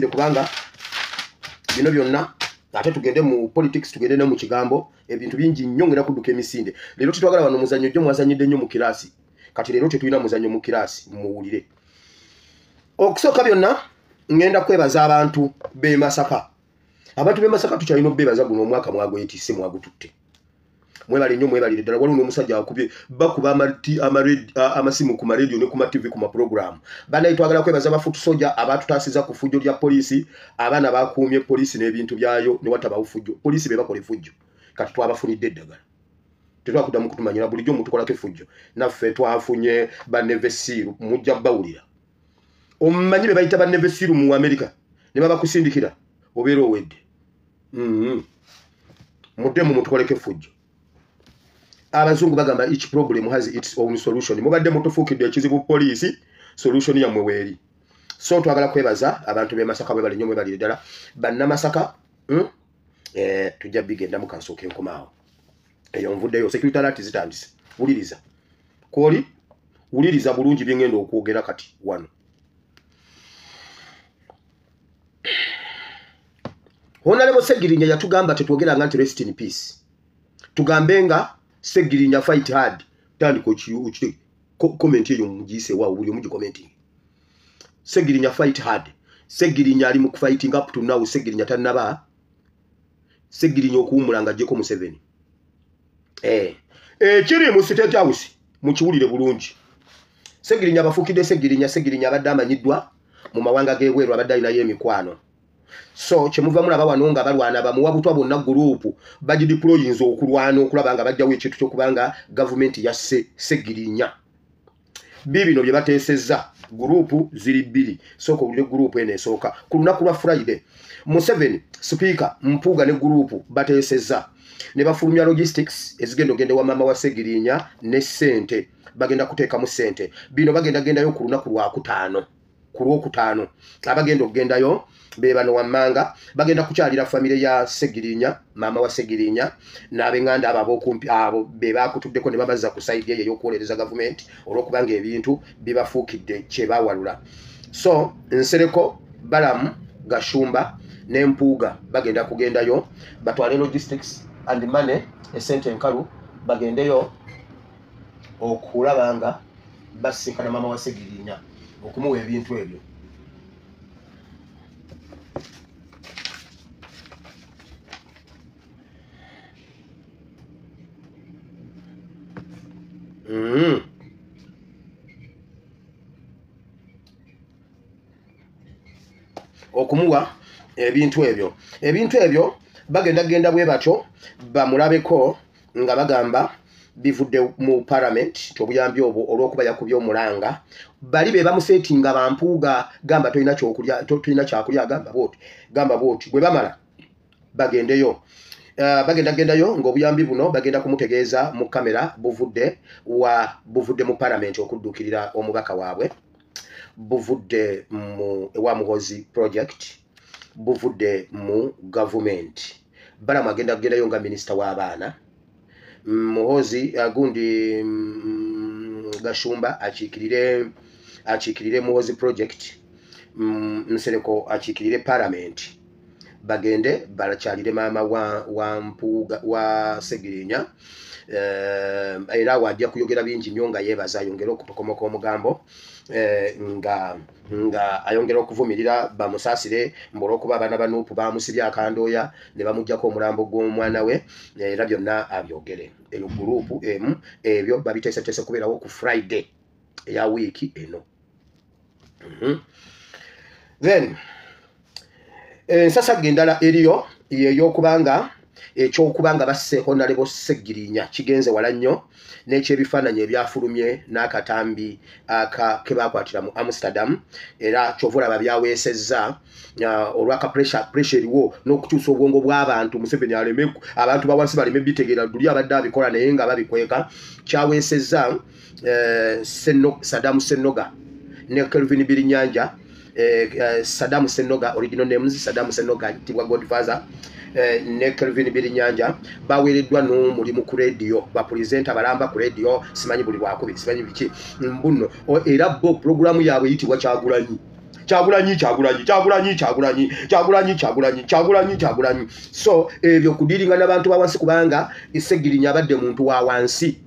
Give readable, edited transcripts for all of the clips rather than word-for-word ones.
Kubanga bino byonna, ate tugende mu politics, tugende ne mu kigambo, ebintu bingi nnyo. Ngenda kudduka emisinde leero. Tetwagala wano muzannyo. Jjo mwazannyidde nnyo mu kiraasi, kati leero tetulina muzannyo mu kiraasi. Muwulire, okusooka byonna ngenda kwebaza abantu b'e Masaka. Abantu b'e Masaka tukyalina obeebaza. Guno omwaka mwagwetisse, mwagututte. Mwebale nnyo, mwebalire ddala. Waliwo n'omusajja akubye, bakuba amasimu ku marediyo ne ku matv, ku mapuroguramu. Bannaye, twagala kwebaza ba foot soldier abatutaasiza ku ffujjo lya poliisi. Abaana bakuumye poliisi n'ebintu byayo ne watabawo ffujjo. Poliisi be bakola effujjo, kati twabafunidde eddagala, tetwakuddamu kutumanyira. Bulijjo mutukolako effujjo, naffe twafunye ba Navy SEAL. Mujja bawulira. Omumanyi be bayita ba Navy SEAL mu Amerika ne babakusindikira, obeera owedde. Muddemu mutukoleko effujjo. Abazungu bagamba, "Each problem has its own solution." Mubadde mutufuukidde ekizibu poliisi, solution yammwe weeri. So twagala kwebaza abantu b'e Masaka. Bwebale nnyo, mwebalire ddala bannamasaka. Tujja bigendamu. Kansooka enkomaawo eyo nvuddeyo. Security alert zitandise. Wuliriza kwoli, wuliriza bulungi byengenda okwogera kati wano. Honorable Segirinya yatugamba tetwogeranga nti "Rest in peace", tugambe nga "Segirinya fight hard". Tandika okite comment eyo, mugiyise waawo, buli omu gicommenting, "Segirinya fight hard". Segirinya ali mu fighting up to now. Segirinya tannaba, Segirinya okuwummula nga ajjeko Museveni. Ekiri mu State House mukiwulire bulungi. Segirinya bafuukidde Segirinya. Segirinya abadde amanyiddwa mu mawanga g'ebweru, abadde alinayo emikwano. So kyemuva mulaba wano nga balwana, bamuwa butwa bonna, group bagideployinza okulwana okulaba nga bajjawo ekintu kyokubanga gavumenti yasse Segirinya. Bibino bye bateesezza, group ziri bbiri. Sooka owulire group eno esooka. Ku lunaku lwa Friday, Museveni, Sipiika Mpuuga ne group bateesezza ne bafulumya logistics ezigenda ogenda ewa maama wa Segirinya ne ssente. Bagenda kuteekamu ssente. Bino bagenda gendayo ku lunaku lwakutaano. Ku lwokutaano abagenda okugendayo be bano wammanga. Bagenda kukyalira famire ya Segirinya, maama wa Segirinya n'ab'eŋŋanda abo ab'okumpi, abo be bakutuddeko ne babazza ku side eyo ey'okuwolereza gavumenti olw'okubanga ebintu bibafuukidde kye bawalula. So Nsereko, Balamu, Gashumba ne Mpuuga bagenda kugendayo batwale logistics and money, esente enkalu, bagendeyo okulaba nga basinkana maama wa Segirinya okumuwa ebintu ebyo. Okumuwa ebintu ebyo bagenda genda bwe batyo bamulabeko nga bagamba bivudde mu parliament, obuyambi obwo, olw'okuba yakubye omulanga. Bali be bamuseetinga, bampuuga, gamba tolina kyokulya, tolina kyakulya, gamba bwoti, gamba bwoti. Bwe bamala bagendeyo, bagenda gendayo ng'obuyambi buno bagenda kumutegeeza mu kamera buvudde wa. Buvudde mu parliament okudduukirira omubaka waabwe, buvudde mu ewa Muhozi project, buvudde mu gavumenti. Balamu agenda kugendayo nga minisita w'abaana. Muhozi gundi, Gashumba akiikirire Muhozi project, Nsereko akiikirire parliament. Bagende balakyalire maama wa Mpuuga, wa Segirinya. Era awo ajja kuyogera bingi nnyo nga yeebaza, ayongere okutokomoka omugambo, nga ayongera okuvumirira bamusaasire mbu olw'okuba abaana ba NUP bamusibye akandooya ne bamuggyako omulambo gw'omwana we. Era byonna abyogere. Eyo group emu. Ebyo babiteeseteese kubeerawo ku Friday eya wiiki eno. Then ensasagga endala eriyo yey'okubanga ekyokubanga basse Honorable Segirinya kigenze wala nnyo n'ekyebifaananyi ebyafulumye n'akatambi aka ke bakwatira mu Amsterdam. Era kyova olaba byaweesezza olwaka pressure eriwo n'okukyusa obwongo bw'abantu. Museveni aleme, abantu bawansi baleme bitegeera. Luli abadde abikola naye nga babikweka. Kyaweesezza Sadamu Senoga ne Kelvin Birinyanja. Sadamu Senoga, original names Sadamu Senoga tibwa Godfather, ne Kelvin Birinyanja baweereddwa n'omulimu ku radio, bapresenter balamba ku radio, simanyi buli lwakubiri, simanyi biki mbuno. Era bo puroguramu yaabwe eyitibwa Kyagulanyi. Kyagulanyi, Kyagulanyi, Kyagulanyi, Kyagulanyi, Kyagulanyi, Kyagulanyi, Kyagulanyi, Kyagulanyi. So ebyo kudiringa n'abantu ba wansi, kubanga Segirinya abadde muntu wa wansi.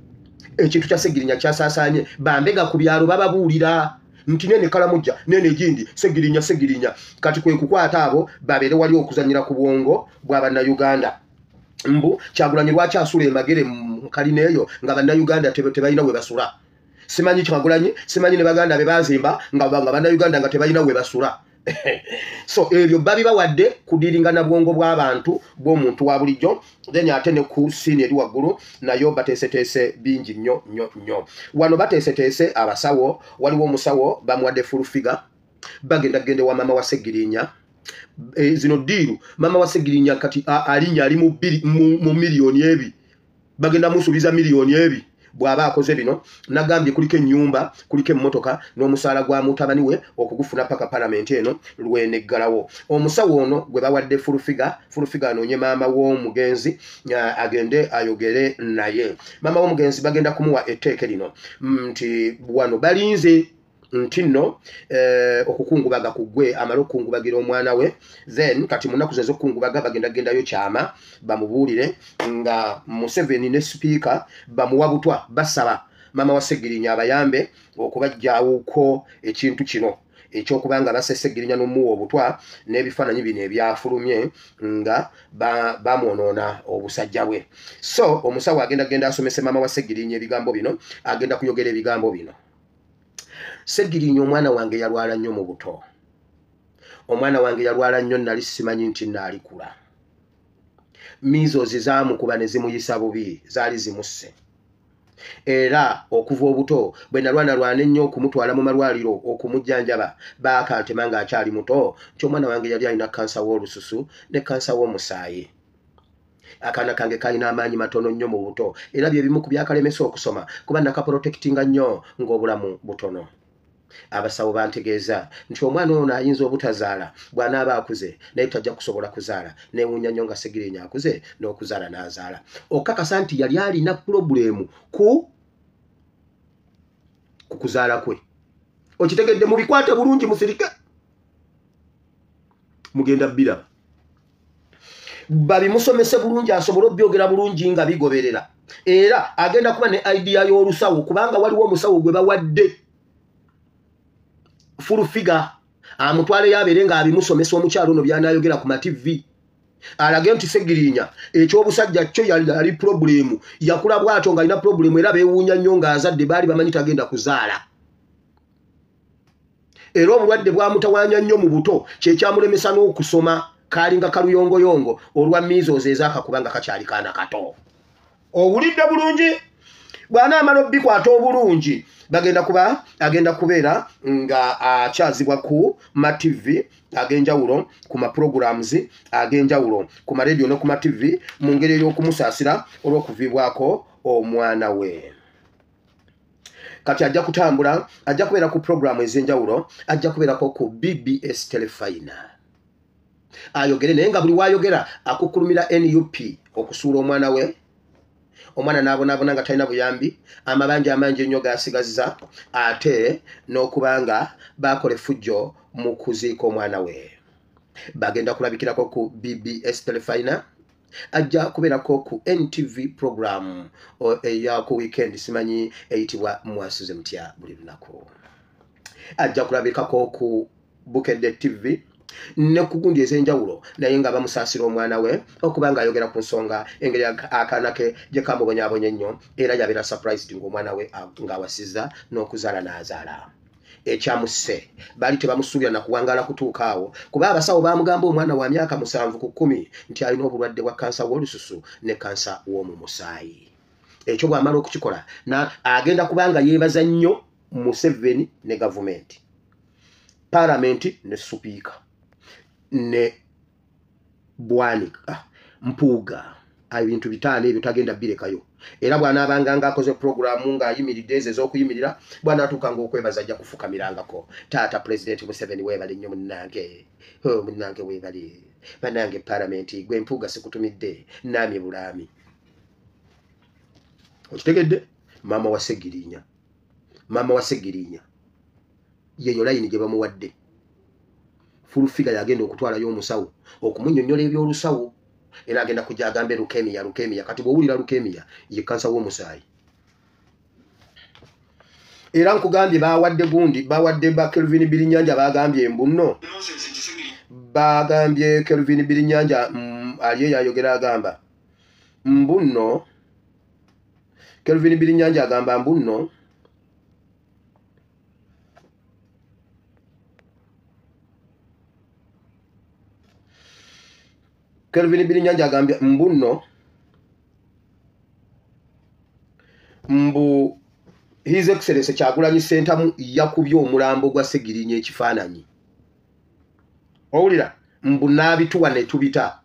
Ekintu kya Segirinya kyasaasaanye, bambega ku byalo bababuulira nti nene Kalamujja, nene gindi, Segirinya, Segirinya. Kati kwe kukwata abo babeere wali okuzanyira ku bwongo bw'Abannayuganda. Mbu Kyagulanyi lwaki asula emagere mu kalina eyo nga Bannayuganda tebalina we basula? Simanyi Kyagulanyi, simanyi ne baganda be bazimba nga Bannayuganda nga tebalina we basula. So ebyo babibawadde kudiringa na bwongo bw'abantu bw'omuntu wa bulijjo. Then ate ne ku siini eri waggulu nayo bateeseteese bingi nnyo nnyo nnyo. Wano bateeseteese abasawo, waliwo omusawo bamuwadde full figure, bagenda gende wa mama wa Segirinya. Zino ddiiru mama wa Segirinya kati alinnya ali mu miliyoni ebi, bagenda musuubiza miliyoni ebi bw'aba akoze bino. Nagambye kuliko ennyumba, kuliko emmotoka n'omusaala gwa mutabani we okugufuna paka palamenti eno lweneggalawo. Omusawo ono gwe bawadde full figure, full figure anoonye maama w'omugenzi agende ayogere naye. Maama w'omugenzi bagenda kumuwa etteeke lino nti wano balinze nti nno okukungubaga ku ggwe, amale okukungubagira omwana we. Then kati mu nnaku ze ez'okukungubaga bagenda gendayo kyama bamubuulire nga Museveni ne sipiika bamuwa butwa, basaba maama wa Segirinya abayambe okubajjawuko ekintu kino ekyokubanga basse Segirinya n'omuwa obutwa n'ebifaananyi bino ebyafulumye nga bamwonoona obusajja bwe. So omusawo agenda genda asomese maama wa Segirinya ebigambo bino, agenda kuyogera ebigambo bino. Segirinya omwana wange yalwala nnyo mu buto, omwana wange yalwala nnyo, nali simanyi nti naalikula. Measles zaamukuba ne zimuyisa bubi, zaali zimusse. Era okuva obuto bwe nalwanalwana ennyo okumutwala mu malwaliro okumujjanjaba, baakantema ng'akyali muto nti omwana wange yali alina kansa w'olususu ne kansa w'omusaayi. Akaana kange kalina amaanyi matono nnyo mu buto, era bye bimu ku byakalemesa okusoma kuba nakaprotectinga nnyo ng'obulamu butono. Abasawo bantegeeza nti omwana ono ayinza obutazaala bw'anaaba akuze, naye tajja kusobola kuzaala. Neewuunya nnyo nga Segirinya akuze n'okuzaala n'azaala. Okakasa nti yali alina pulobulemu ku kuzaala kwe. Okitegedde? Mubikwate bulungi, musirike, mugenda bbiraba. Babimusomese bulungi asobole obyogera bulungi nga bigoberera. Era agenda kuba ne idea y'olusawo, kubanga waliwo omusawo gwe bawadde full figure amutwaleyo abeere ng'abimusomesa omukyalo ono by'anaayogera ku mativi, alage nti Segirinya eky'obusajja kyo yali pulobulemu, yakula bw'atyo ng'alina pulobulemu, era beewuunya nnyo ng'azadde, baali bamanyi tagenda kuzaala. Era obulwadde bwamutawaanya nnyo mu buto, kyekyamulemesa n'okusoma, kaalinga kaluyongoyongo olwa measles ezaakakuba nga kakyali kaana kato. Owulidde bulungi? Bw'anaamala obbikwata obulungi, bagenda kuba agenda kubeera nga akyazibwa ku ma TV ag'enjawulo, ku ma programs ag'enjawulo, ku ma radio ne ku ma TV, mu ngeri ey'okumusaasira olw'okuviibwako omwana we. Kati ajja kutambula, ajja kubeera ku programu ez'enjawulo, ajja kubeerako ku BBS Telefina ayogere, naye nga buli waayogera akukkulumira NUP okusuula omwana we. Omwana n'abonaabona nga talina buyambi, amabanja amangi ennyo g'asigazza, ate n'okubanga baakola effujjo mu kuziika omwana we. Bagenda kulabikirako ku BBS Telefina, ajja kubeerako ku NTV program eya ku weekend, simanyi eyitibwa Mwasuze Mutya buli lunaku. Ajja kulabikako ku Bukedde TV ne ku gundi ez'enjawulo, naye nga bamusaasira omwana we okuba nga ayogera ku nsonga engeri akaana ke gye kamubonyaabonya ennyo, era yabeera surprised ng'omwana we ng'awasizza n'okuzaala n'azaala. Ekyamusse baali tebamusuubira na kuwangaala kutuuka awo, kuba abasawo baamugamba omwana wa myaka 7 ku 10 nti alina obulwadde bwa kansa w'olususu ne kansa w'omu musaayi. Ekyo bw'amala okukikola agenda kubanga yeebaza nnyo Museveni ne gavumenti, palamenti ne supiika ne Bwanika, Mpuuga. Ebintu 5 ebyo tagenda birekayo. Era bw'anaabanga ng'akoze pulogulaamu ng'ayimiridde ezo ez'okuyimirira, bw'anaatuukanga okwebaza ajja kufukamirangako. Taata Pulezidenti Museveni weebale nnyo munnange, munnange weebale, bannange palamenti gwe Mpuuga sikutumidde naamye bulaami. Okitegedde? Maama wa Segirinya, maama wa Segirinya yeyo layini gye bamuwadde. Full Figure yagenda okutwalayo omusawo okumunnyonnyola eby'olusawo, era agenda kujja agambe leukemia, leukemia. Kati bw'owulira leukemia ye kansa w'omusaayi. Era nkugambye bawadde gundi, bawadde ba Kelvin Birinyanja, bagambye mbu nno, bagambye Kelvin Birinyanja aliyo yayogera agamba mbu nno, Kelvin Birinyanja agamba mbu nno Kelvin Birinyanja agambye mbu nno mbu His Excellency Kyagulanyi Ssentamu yakubye omulambo gwa Ssegirinya ekifaananyi. Owulira mbu n'abituwa ne tubita.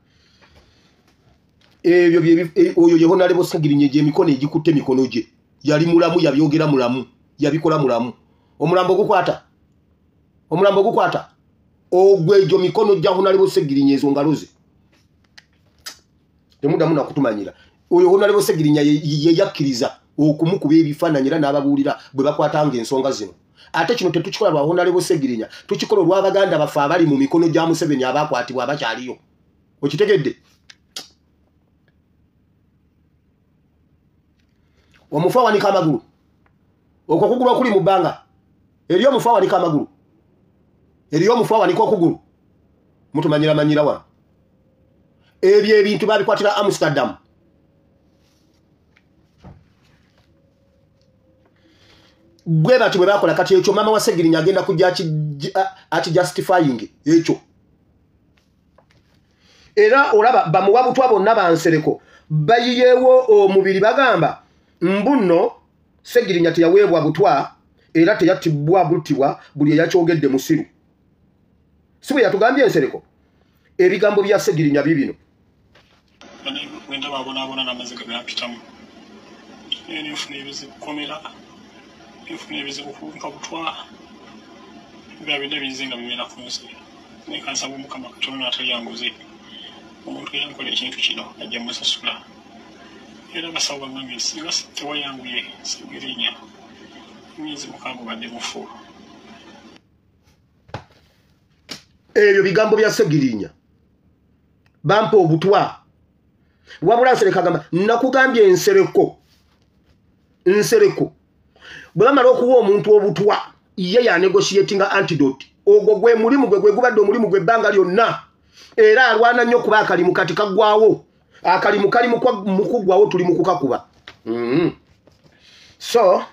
Ebyo oyo ye Honorable Ssegirinya gy'emikono egikutte emikono gye. Yali mulamu, yabyogera mulamu, yabikola mulamu. Omulambo gukwata. Omulambo gukwata. Ogwo egyo mikono gya Honorable Ssegirinya ezo ngalo ze. Temuddamu na kutumanyira. Oyo Honorable Ssegirinya ye yakkiriza okumukuba ebifaananyi era n'ababuulira bwe bakwatanga ensonga zino. Ate kino tetukikola lwa Honorable Ssegirinya, tukikola olw'abaganda baffe abali mu mikono gya Museveni abakwatibwa abakyaliyo. Okitegedde? Omufu awanika amagulu. Okwo okugulu okuli mu bbanga. Eriyo omufu awanika amagulu. Eriyo omufu awanika okugulu. Mutumanyira manyira wano. Ebyo ebintu babikwatira Amsterdam. Bwe bati bwe bakola kati ekyo maama wa Ssegirinya agenda kujja akijustifying ekyo. Era olaba bamuwa butwa bonna bansereko bayiyeewo omubiri bagamba mbu nno Ssegirinya teyaweebwa butwa era teyattibwa butibwa buli eyakyogedde musiru. Si bwe yatugambye Nsereko? Ebigambo bya Ssegirinya biibino. Bwe ndaba abonaabona n'amaziga gampitamu. Naye nenfuna ebizibu komera, nenfuna ebizibu kumpa butwa, ebya byonna bizze nga bibeera ku nsi. Naye kansaba Omukama Katonda atalya nguzi, omuntu eyankola ekintu kino ajja musasula. Era abasawo baŋŋambye nti singa tewayanguye Ssegirinya, emyezi 6 obadde mufu. Ebyo bigambo bya Ssegirinya. Bampa obutwa. Wabula Nsereko agamba, nakugambye Nsereko. Nsereko. Bwe bamala okuwa omuntu obutwa, ye yanegotiatinga antidote. Ogwo gwe mulimu gwe, gwe gubadde omulimu gwe ebbanga lyonna. Era alwana nnyo kuba akalimu kati kaggwawo. Akalimu kali mu kuggwawo, tuli mu kukakuba. So,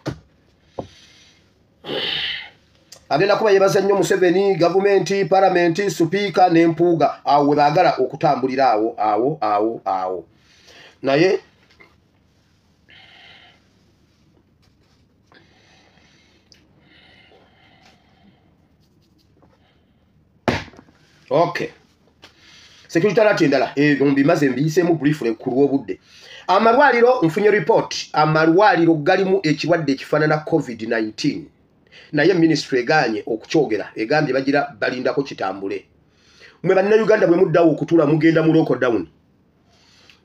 agenda kuba yeebaza nnyo Museveni, gavumenti, palamenti, supiika n'empuuga. Awo we baagala okutambulira awo, awo, awo, awo. Naye okay. Security alert endala, ebyo mbimaze mbiyiseemu briefly ku lw'obudde. Amalwaliro nfunye report, amalwaliro galimu ekirwadde ekifaanana COVID-19. Naye ministry egaanye okukyogera, egambye bagira balindako kitambule. Mwe bannayuganda bwe muddawo okutuula mugenda mu lockdown.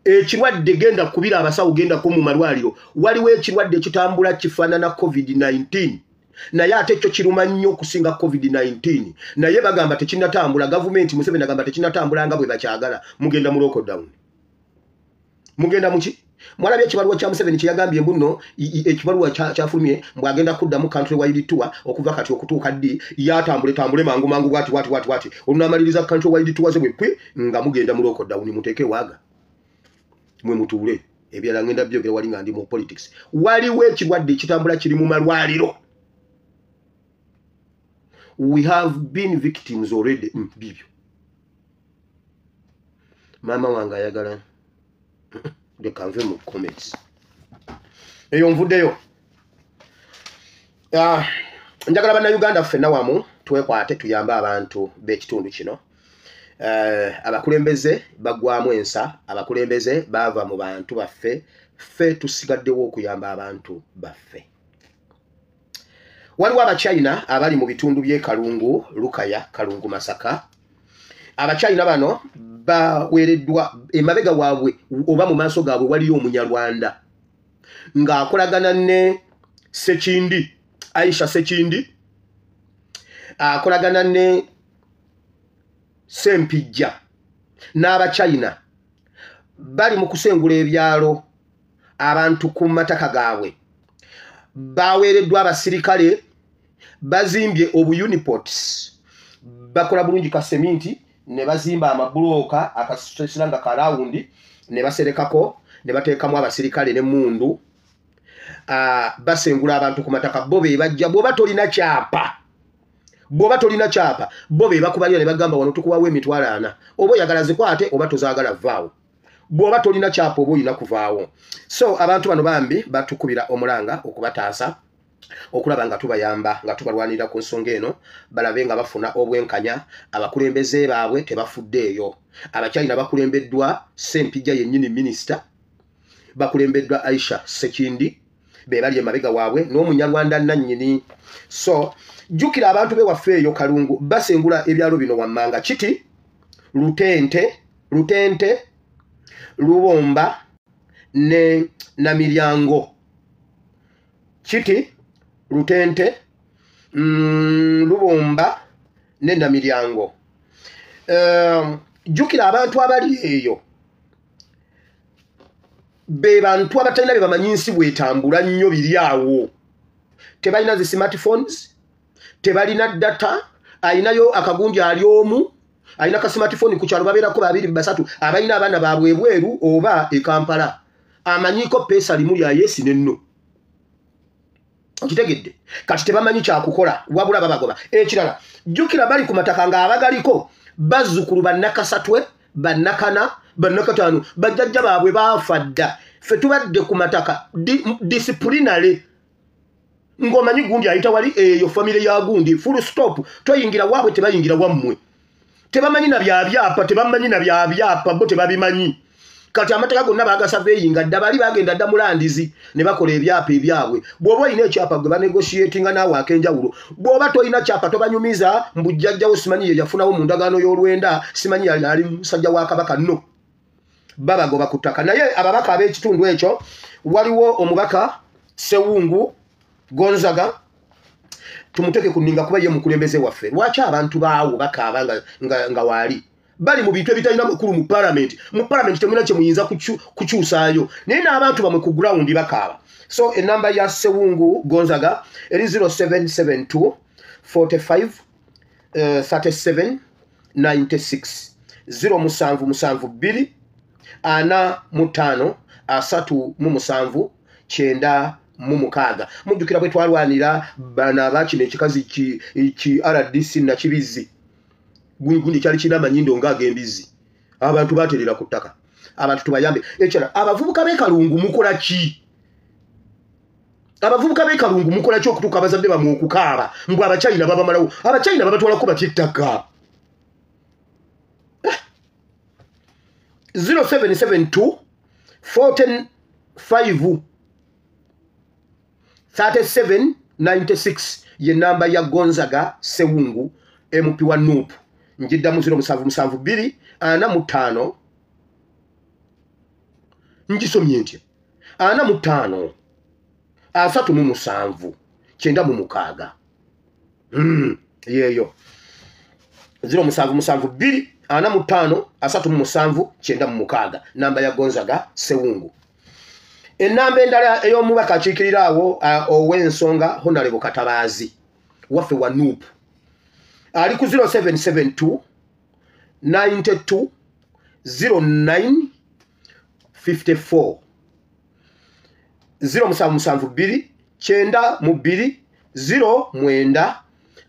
Ekirwadde genda kubira abasawo gendako mu malwaliro. Waliwo ekirwadde ekitambula kifaanana COVID-19. Naye ate kyo kiruma nnyo okusinga COVID-19. Naye bagamba tekinnatambula, gavumenti Museveni agamba tekinnatambula nga bwe bakyagala. Mugenda mu lockdown. Mugenda mu ki? Mwalabye ekibaluwa kya Museveni kye yagambye mbu nno, ekibaluwa kyafulumye mbu agenda kuddamu country wide tour okuva kati okutuuka ddi, yatambule tambule mangu mangu bwati bwati bwati bwati. Olunaamaliriza country wide tour ze bwe pwi nga mugenda mu lockdown muteeke waaga. Mwe mutuule. Ebirala ngenda byogera wali nga ndi mu politics. Waliwo ekirwadde ekitambula kiri mu malwaliro. We have been victims already. Bibyo. Maama wange ayagala leka nve mu comments. Eyo nvuddeyo. Njagala bannayuganda ffenna wamu twekwate tuyambe abantu b'ekitundu kino. Abakulembeze baggwamu ensa, abakulembeze baava mu bantu baffe, ffe tusigaddewo okuyamba abantu baffe. Waliwo Abachina abali mu bitundu by'e Kalungu, Lukaya, Kalungu, Masaka. Abachina bano baweereddwa emabega waabwe oba mu maaso gaabwe waliyo Omunyarwanda ng'akolagana ne Sekindi, Aisha Sekindi, akolagana ne Sempijja n'Abachina bali mu kusengula ebyalo abantu ku mataka gaabwe. Baweereddwa abasirikale, bazimbye obunipots, bakola bulungi ka seminti ne bazimba amabulooka akasisira nga karawundi ne baserekako ne bateekamu abasirikale n'emmundu. Basengula abantu ku mataka, bo be bajja. Bw'oba tolina kyapa, bw'oba tolina kyapa, bo be bakubalira ne bagamba wano tukuwawo 40,000, oba oyagala zikwate oba tozaagala vaawo. Bw'oba tolina kyapa oba olina kuvaawo. So abantu bano bambi batukubira omulanga okubataasa, okulaba nga tubayamba, nga tubalwanirira ku nsonga eno, balabe nga bafuna obwenkanya. Abakulembeze baabwe tebafuddeeyo. Abakyalina bakulembeddwa Sempijja yennyini minisita, bakulembeddwa Aisha Sekindi, be bali emabega waabwe n'Omunyarwanda nannyini. So jjukira abantu bewaffe eyo Kalungu basengula ebyalo bino wammanga: Kiti, Lutente, Lutente, Lubomba ne Namiryango. Kiti, Lutente, Lubomba ne Namiryango. Jjukira abantu abali eyo be bantu abatalina bye bamanyi nsi bwetambula nnyo, biri awo. Tebalina zi smartphones, tebalina data. Ayinayo akagundi ali omu alina ka smartphone ku kyalo, babeerako babiri basatu abalina abaana baabwe ebweru oba e Kampala. Amanyiko peesa limu lya yes ne no, okitegedde? Kati tebamanyi kyakukola, wabula babagoba. Ekirala, jjukira bali ku mataka ng'abagaliko bazzukulu bannakasatwe, bannakana, bannakataano, bajjajja baabwe baafa dda. Ffe tubadde ku mataka disciplinary, ng'omanyi gundi ayita wali, eyo famire ya gundi, full stop. Toyingira waabwe, tebayingira wammwe. Tebamanyi na byabyapa, tebamanyi na byabyapa, bo tebabimanyi. Kati amateeka gonna bagasaveeyinga dda, bali bagenda dda mulandizi ne bakola ebyapa ebyabwe. Bw'oba olina ekyapa gwe banegotiatinga naawe ak'enjawulo. Bw'oba tolina kyapa tobanyumiza mbu jjajjawo simanyi ye yafunawo mu ndagaano y'olwenda, simanyi yali musajja wa Kabaka. No, babagoba ku ttaka. Naye ababaka ab'ekitundu ekyo, waliwo omubaka Sewungu Gonzaga, tumuteeke ku nninga kuba ye mukulembeze waffe. Lwaki abantu baawo bakaaba nga waali bali mu bintu ebitalina makulu mu palamenti? Mu palamenti temulina kye muyinza kukyusaayo, naye n'abantu bamwe ku ground bakaaba. So enamba ya Sewungu Gonzaga eri 0772 45 37 96, 0772 45 37 96. Mujjukira bwe twalwanira bano abakino ekikazi ki RDC Nakibizi, gundi kyali kirina amanyindo ng'ag'embizzi, abantu baterera ku ttaka. Abantu tubayambe. Ekirala, abavubuka b'e Kalungu mukola ki? Abavubuka b'e Kalungu mukola ki okutuuka abazadde bammwe okukaaba mbu Abachina babamalawo? Abachina babatwalako batya ettaka? 0772 45 37 96 ye namba ya Gonzaga Sewungu, MP wa NUP. Njiddamu, 0772 45, ngisomye ntya? 45 37 96. Yeeyo 0772 45 37 96, namba ya Gonzaga Sewungu. Enamba endala ey'omubaka akiikirira awo ow'ensonga, Honorable Katabaazi waffe wa NUP, ali ku 0772 92 09 54, 0772 92 09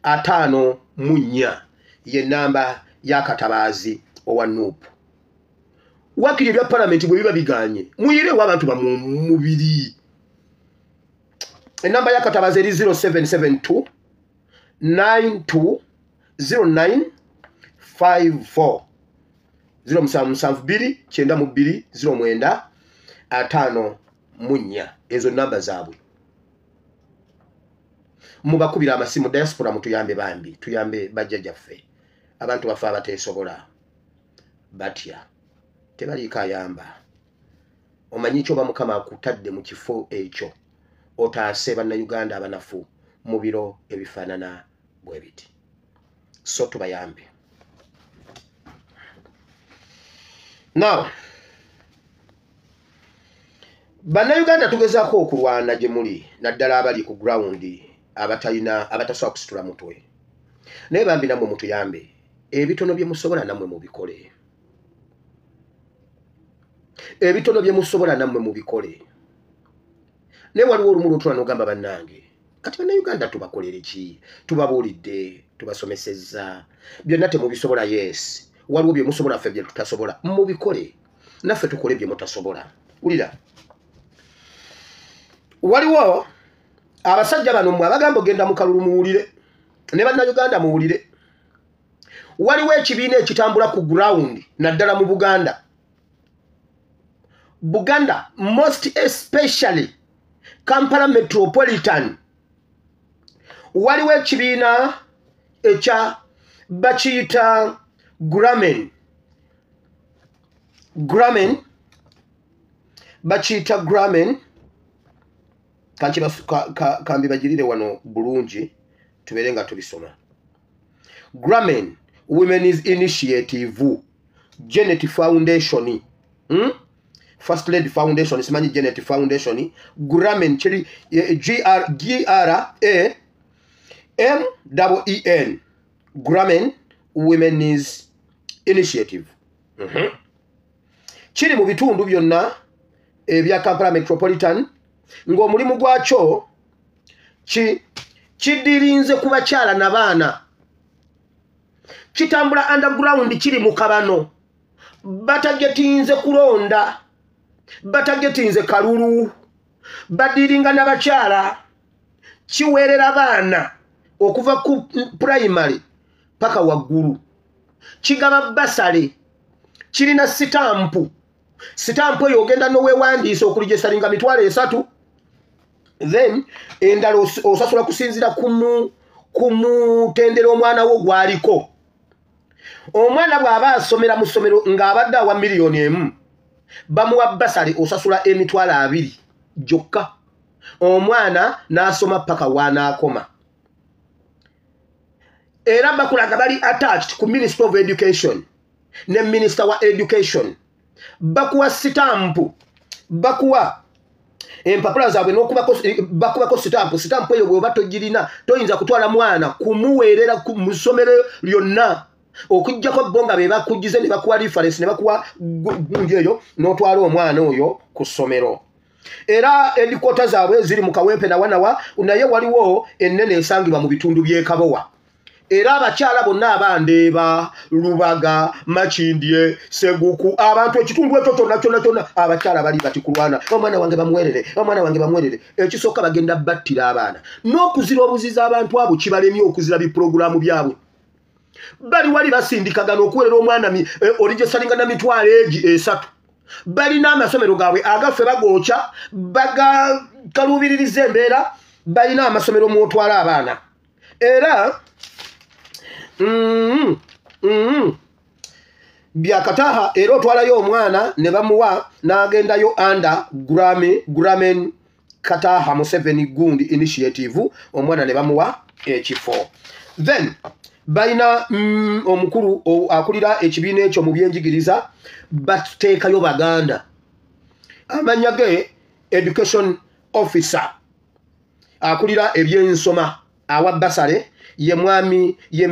54 ye namba ya Katabaazi owa NUP. Wakiri ebya palamenti bwe biba biganye, muyirewo abantu bamwe mubiri. Enamba ya Katabazi eri 0772 92 09 54, 0772 92 09 54. Ezo namba zaabwe, mubakubira amasimu. Diaspora, mutuyambe bambi, tuyambe bajjajjaffe, abantu bafe abateesobola, batya, tebaliiko ayamba. Omanyi kyoba Mukama akutadde mu kifo ekyo otaase Bannayuganda abanafu mu biro ebifaanana bwe biti, so tubayambe. Now, Bannayuganda tugezaako okulwana gye muli, naddala abali ku ground, abatalina, abatasobola kusitula mutwe. Naye bambi nammwe mutuyambe, ebitono bye musobola nammwe mubikole. Ebitono bye musobola nammwe mubikole. Naye waliwo olumu lw'otula n'ogamba, bannange, kati Bannayuganda tubakolere ki? Tubabuulidde, tubasomesezza, byonna temubisobola. Yes, waliwo bye musobola ffe bye tutasobola, mubikole, naffe tukole bye mutasobola. Wulira, waliwo abasajja bano mmwe abagamba ogenda mu kalulu, muwulire, ne Bannayuganda muwulire. Waliwo ekibiina ekitambula ku ground, naddala mu Buganda, Buganda most especially Kampala Metropolitan. Waliwo ekibiina ekya bakiyita Gramen. Gramen, bakiyita Gramen. Kambibagirire wano bulungi, tubeere nga tubisoma. Gramen Women's Initiative, Janet Foundation, First Lady Foundation, simanyi Janet Foundation. Gramen kiri G R G R A M E N, Gramen Women's Initiative. Kiri mu bitundu byonna ebya Kampala Metropolitan, ng'omulimu gwakyo kidirinze ku bakyala n'abaana. Kitambula underground, kiri mu kabano, batagetinze kulonda, batagetinze kalulu, badiringa n'abakyala, kiweerera abaana okuva ku primary paka waggulu, kigaba bursary, kirina sitampu. Sitampu eyo ogenda noweewandiisa okuregisteringa 300,000, then endala osasula kusinziira ku mutendera omwana wo gw'aliko. Omwana bw'aba asomera mu ssomero ng'abadde awa 1 million, bamuwa bursary, osasula 20,000 gyokka, omwana n'asoma paka w'anaakoma. Era bakulaga bali attached ku Ministry of Education ne Minister wa Education. Bakuwa sitampu, bakuwa empapula zaabwe bakubako sitampu. Sitampu eyo bw'oba togirina, toyinza kutwala mwana kumuweerera mu ssomero lyonna, okuggyako bo nga be bakugize ne bakuwa reference ne bakuwa gundi eyo n'otwala omwana oyo ku ssomero. Era headquarter zaabwe ziri mu Kawempe nawanawa, naye waliwo ennene esangibwa mu bitundu by'e Kabowa. Era abakyala bonna abandeeba, Lubaga, Makindye, Seguku, abantu ekitundu ekyo kyonna kyonna kyonna, abakyala bali bati kulwana, omwana wange bamuwerere, omwana wange bamuwerere. Ekisooka, bagenda battira abaana n'okuzira obuziza. Abantu abo kibalemye okuzira bipulogulaamu byabwe. Bali wali basindikagana okuwerera omwana, oregisteringa na 300,000. Balina amasomero gaabwe agaffe bagookya, bagakaluubiririza embeera. Balina amasomero mwotwala abaana. Era byakataha, era otwalayo omwana ne bamuwa n'agendayo under Gramen Kataha Museveni gundi Initiative, omwana ne bamuwa ekifo. Then balina omukulu akulira ekibiina ekyo mu byenjigiriza, bateekayo Baganda, amanya ge education officer akulira ebyensoma awa bursary ye mwami ye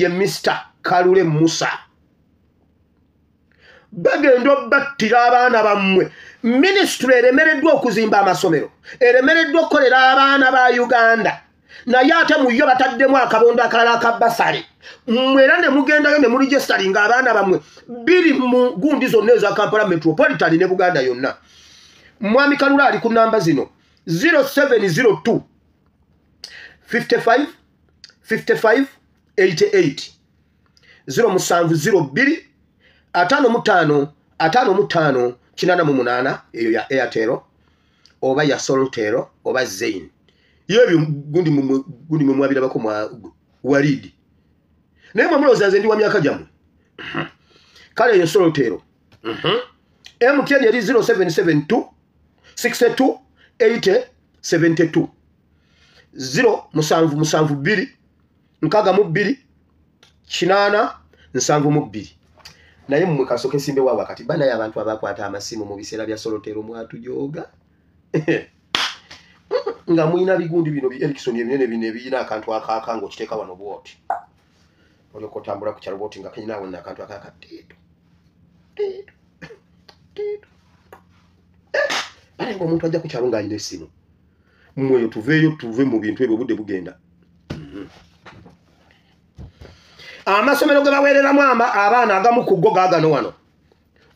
Mr Kalule Musa. Bagenda obattira abaana bammwe. Minisitule eremereddwa okuzimba amasomero, eremereddwa okukolera abaana ba Uganda, naye ate mu yo bataddemu akabondo akalala aka bursary. Mmwe era ne mugendayo ne muregisteringa abaana bammwe. Biri mu gundi zonna eza Kampala Metropolitan ne Buganda yonna. Mwami Kalula ali ku namba zino: 0702 55 55 88, 0702 55 55 88. Eyo ya Airtel oba ya Soltel oba Zain. Yebyo gundi mwe mwabirabako mwa walidi, naye mwe mulowooza nze ndi wa myaka gyammwe. Kale eyo Soltel. MTN yali 0772 62 80 72, 0772 62 80 72. Naye mmwe kasooke nsimbe wa wakati banaye abantu abakwata amasimu mu biseera bya solotero mwatujooga. Nga mulina bigundi bino bi Erickson ebinene bino ebirina akantu akaaka ng'okiteeka wano bw'oti. Olyoka otambula ku kyalo bw'oti nga kanyina wonna akantu akaaka teetu. Teetu. Teetu. Bale ng'omuntu ajja ku kyalo ng'alina essimu. Mmwe tuveeyo tuve mu bintu ebyo obudde bugenda. Amasomero ge baweereramu abaana agamu ku go gaagano wano.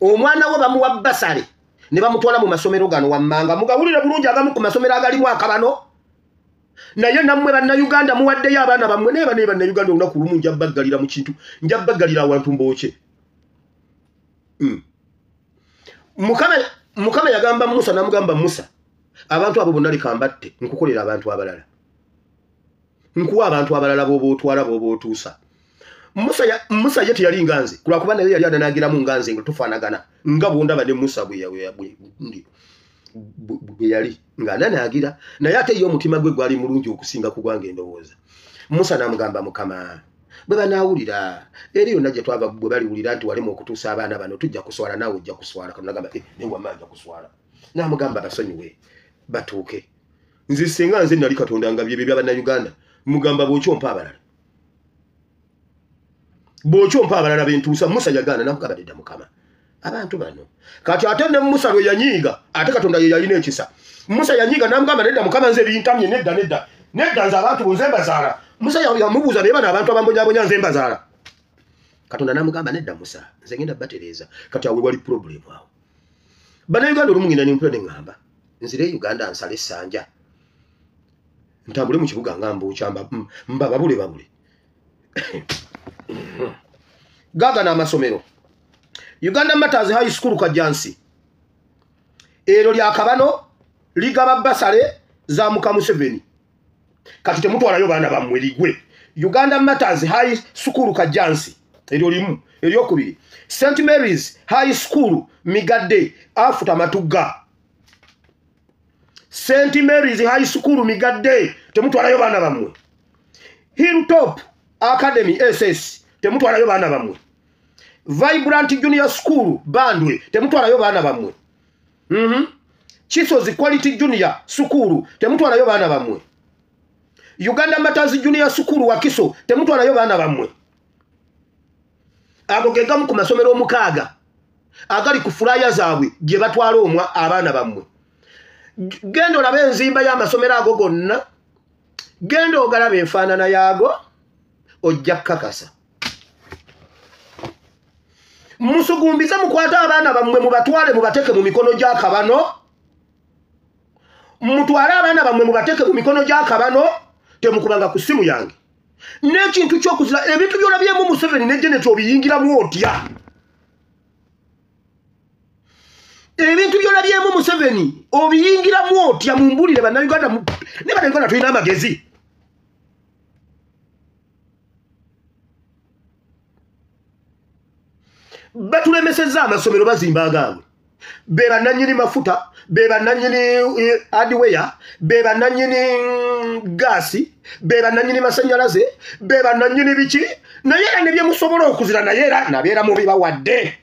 Omwana we bamuwa basale ne bamutwala mu masomero gano wammanga. Mugawulire bulungi agamu ku masomero agalimu akabano. Naye nammwe bannayuganda muwaddeyo abaana bammwe naye banaye bannayuganda olunaku lumu nja baggalira mu kintu, nja baggalira awantu mbookye. Mukama yagamba Musa n'amugamba Musa, abantu abo bonna leka mbatte, nkukolera abantu abalala. Nkuwa abantu abalala b'oba otwala b'oba otuusa. Musa ye teyali nga nze, kulwakuba naye yali ananaagiramu nga nze nga tufaanagana, nga bw'ondaba ne Musa bwe yali ng'ananaagira, naye ate ye omutima gwe gwali mulungi okusinga ku gwange endowooza. Musa n'amugamba Mukama, bwe banaawulira eri yonna gye twava bwe baliwulira nti walema okutuusa abaana bano tujja kuswala naawe ojja kuswala. Katonda n'agamba naye wamma nja kuswala. N'amugamba basonyiwe batuuke. Nze singa nze nali Katonda nga byebyo by'Abannayuganda, mugamba bw'okyompa abalala. Bw'okyompa abalala bentuusa. Musa yagaana n'amugamba nedda Mukama. Abantu bano. Kati ate ne Musa lwe yanyiiga, ate Katonda ye yalina ekisa. Musa yanyiiga n'amugamba nedda Mukama nze bintamye nedda nedda. Nedda nze abantu bo nze mbazaala. Musa yamubuuza naye bano abantu abambonyaabonya nze mbazaala. Katonda n'amugamba nedda Musa, nze ngenda batereeza. Kati awo wali problem awo. Bannayuganda olumu ngenda ne mpula ne ŋŋamba, nzire Uganda nsale essanja. Ntambule mu kibuga nga mbuukya mbababule babule. Gaagano amasomero. Uganda Matters High School Kajjansi. Eryo lya kabano ligaba basale za muka Museveni. Kati temutwalayo baana bammwe ligwe. Uganda Matters High School Kajjansi. Eryo limu. Eryokubiri. St. Mary's High School Migadde afuta Matugga. St. Mary's High School Migadde temutwalayo baana bammwe. Hilltop Academy SS temutwalayo baana bammwe. Vibrant Junior School Bandwe temutwalayo baana bammwe. Chisozi Quality Junior School temutwalayo baana bammwe. Uganda Matters Junior School Wakiso temutwalayo baana bammwe. Ago ge gamu ku masomero omukaaga agali ku fulaya zaabwe gye batwala omwa abaana bammwe. Genda olabe enzimba y'amasomero ago gonna, genda ogalaba enfaanana yaago, ojja kukakasa. Musugumbize mukwate abaana bammwe mubatwale mubateeke mu mikono gy'akabano. Mutwale abaana bammwe mubateeke mu mikono gy'akabano, temukubanga ku ssimu yange. N'ekintu ky'okuzira ebintu by'olabyemu Museveni ne Janet obiyingiramu otya? Ebintu by'olabyemu Museveni obiyingiramu otya? Mumbulire Bannayuganda, ne Bannayuganda tulina amagezi. Batulemesezza amasomero bazimba agaabwe. Be bannannyini mafuta, be bannannyini hardware, be bannannyini gaasi, be bannannyini masannyalaze, be bannannyini biki, naye era ne bye musobola okuzira naye era nabeera mubibawadde.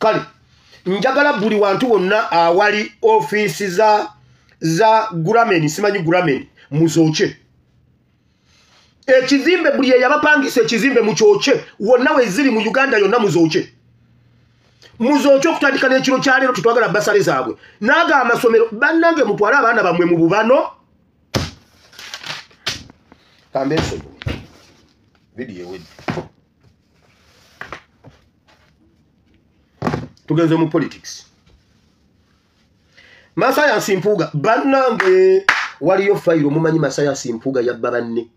Kale njagala buli wantu wonna awali ofiisi za Grameen, simanyi Grameen, muzookye. Ekizimbe buli eyabapangisa ekizimbe mukyokye, wonna we ziri mu Uganda yonna muzookye. Muzookye okutandika n'ekiro kya leero, tetwagala basale zaabwe. N'aga amasomero, bannange mutwale abaana bammwe mu bubano. Kambe ensonyiwe. Vidiyo ewedde. Tugenze mu politics. Masayansi Mpuuga, bannange waliyo fayiro mumanyi Masayansi Mpuuga yabba banne.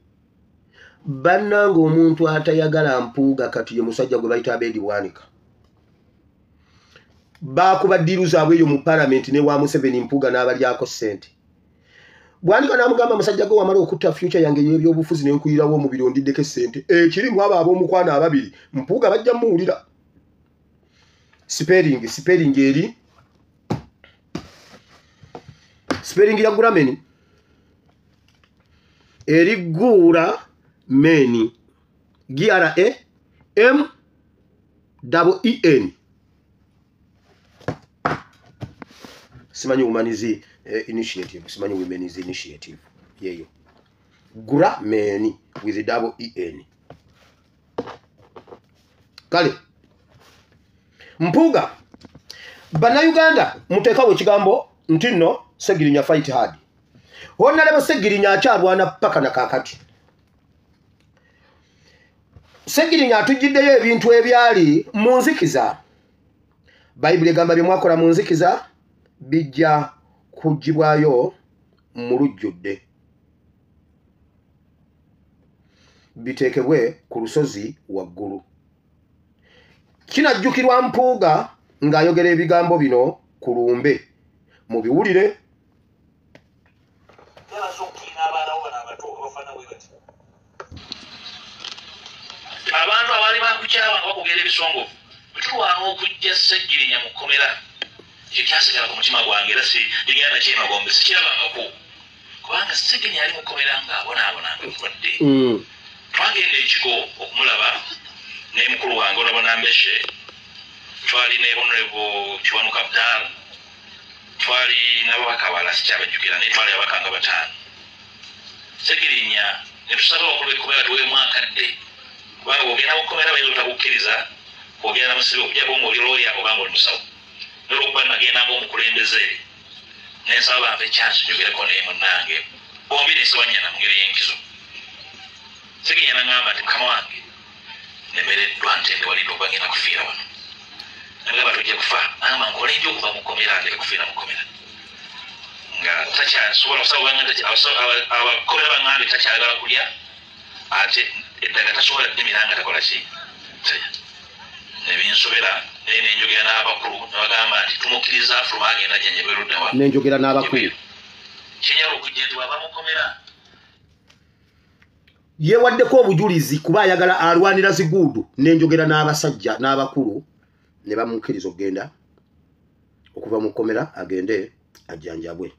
Bannange omuntu atayagala Mpuuga kati ye musajja gwe bayita Abedi Bwanika. Baakuba ddiiru zaabwe eyo mu palamenti ne wa Museveni Mpuuga n'abalyako ssente. Bwanika n'amugamba musajja gwe wamala okutta future yange ey'ebyobufuzi ne nkuyirawo omubiri ondiddeko essente. Ekirimu abo ab'omukwano ababiri Mpuuga bajja mmuwulira. Spelling eri spelling ya Grameen eri gura meni G-R-A-M E-E-N. Simanyi Women's Initiative, simanyi Women's Initiative yeyo. Grameen with double E-N. Kale Mpuuga, Bannayuganda muteekawo ekigambo nti nno Ssegirinya fight hard. Honorable Ssegirinya akyalwana paka na kaakati. Ssegirinya atujjiddeyo ebintu ebyali mu nzikiza. Bayibuli egamba bye mwakola mu nzikiza bijja kuggyibwayo mu lujjudde, biteekebwe ku lusozi waggulu. Kinajjukirwa Mpuuga ng'ayogera ebigambo bino ku lumbe, mubiwulire. Abantu abaali bakukyawa nga bakugera ebisongovu, bwe tulwana okujja Ssegirinya mu kkomera, ekyo kyasigala ku mutima gwange era sigenda kyemagombe, sikirabangako, kubanga Ssegirinya ali mu kkomera ng'abonaabona nga mulwadde. Twagenda ekigo okumulaba ne mukulu wange Honorable Nambeshe, twali ne Honorable Kiwanuka Abdal, twali n'ababaka abalala sikyabajjukira, naye twali ababaka nga 5. Ssegirinya ne tusaba abakulu b'ekkomera tuweemu akadde, kubanga bw'ogenda mu kkomera bayinza obutakukkiriza kwogera na musibe okuggyako ng'oli looya oba ng'oli musawo. N'olwokuba nagenda ng'omukulembeze, ne nsaba bampe chance njogereko naye munnange, bombi ne Ssewanyana mu ngeri y'enkizo. Ssegirinya n'aŋŋamba nti mukama wange, nemereddwa ntendewalidde okuba ngenda kufiira wano. Nagamba tojja kufa, n'aŋŋamba nkole ntya okuva mu kkomera ndeke kufiira mu kkomera. Nga takyasobola abakomera baŋŋambye takyayagala kulya, ate eddagala tasobola ddimira nga takola ki? Nebinsobera, naye nenjogera n'abakulu ne bagamba nti tumukkiriza afuluma agenda ajjanjabwe ludda wa. Nenjogera n'abakulu. Kyenyala okujja nti bw'ava mu kkomera yeewaddeko obujulizi kuba ayagala alwanira ziguudu. Nenjogera n'abasajja n'abakulu ne bamukkiriza okugenda okuva mu kkomera agende ajjanjabwe.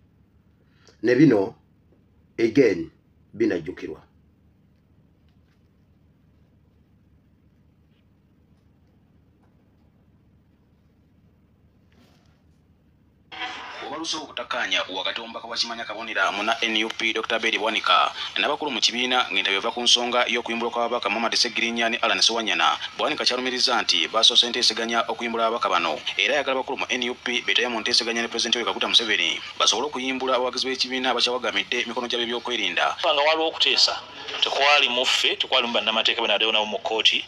Ne bino again binajjukirwa. Obalusa obutakkaanya wakati w'omubaka wa Kimanya Kabonera munna NUP Dr. Abel Bwanika n'abakulu mu kibiina ng'entebe eva ku nsonga y'okuyimbulwa kw'ababaka Muhammad Ssegirinya ne Allan Ssewanyana. Bwanika kyalumiriza nti basoose enteeseganya okuyimbula ababaka bano, era ayagala abakulu mu NUP beetabe mu nteeseganya ne Pulezidenti Yoweri Kaguta Museveni basobole okuyimbula abawagizi b'ekibiina abakyawagamidde emikono gy'ab'ebyokwerinda. Nga waliwo okuteesa, tekwali mu ffe, tekwali mu bannamateeka bano nabo mu kkooti.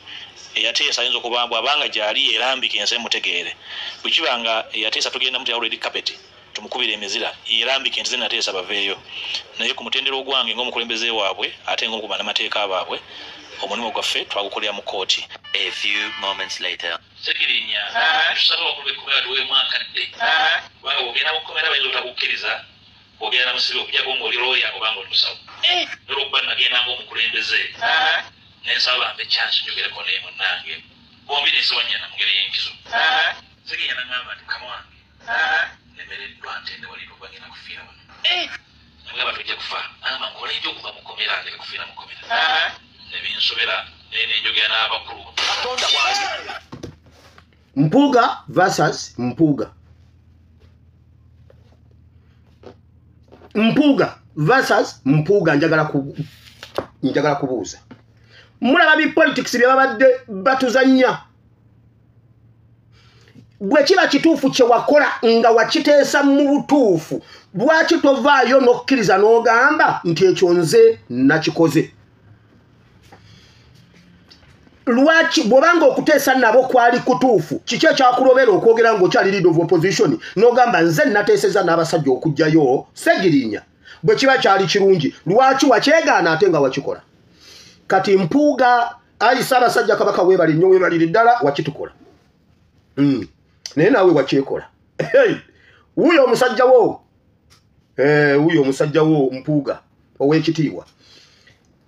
Eyateesa ayinza okuba bw'abanga gy'ali erambika ensi emutegeere. Bwe kiba nga eyateesa tugenda mutya red carpet tumukubira emizira yerambike nti nateesa baveeyo. Naye ku mutendera ogwange ng'omukulembeze waabwe ate ng'omu ku bannamateeka baabwe, omulimu gwaffe twagukolera mu kkooti. A few moments later. Ssegirinya tusaba abakulu b'ekkomera tuweemu akadde, kubanga bw'ogenda mu kkomera bayinza obutakukkiriza kwogera na musibe okuggyako ng'oli looya oba ng'oli musawo. N'olwokuba nagenda ng'omukulembeze, ne nsaba bampe chance njogereko naye munnange, bombi ne Ssewanyana mu ngeri y'enkizo. Ssegirinya n'aŋŋamba nti mukama wange, nemereddwa ntendewalidde okuba ngenda kufiira wano. Nagamba tojja kufa, n'aŋŋamba nkole ntya okuva mu kkomera ndeke kufiira mu kkomera. Nebinsobera, naye nenjogera n'abakulu. Mpuuga versus Mpuuga. Mpuuga versus Mpuuga. Njagala kubuuza. Mulaba bi politics bye babadde batuzannya. Bwe kiba kituufu kye wakola nga wakiteesa mu butuufu, lwaki tovaayo n'okkiriza n'ogamba nti ekyo nze nakikoze? Lwaki bw'obanga okuteesa nabo kwali kutuufu, kiki ekyakulobera okwogera ng'okyali leader of opposition n'ogamba nze nateeseza n'abasajja okuggyayo Ssegirinya? Bwe kiba kyali kirungi, lwaki wakyegaana ate nga wakikola? Kati Mpuuga, ayi Ssaabasajja Kabaka weebale nnyo, weebalire ddala, wakitukola. Naye naawe wakyekola. Wuuyo omusajja wo, wuuyo omusajja wo Mpuuga ow'ekitiibwa,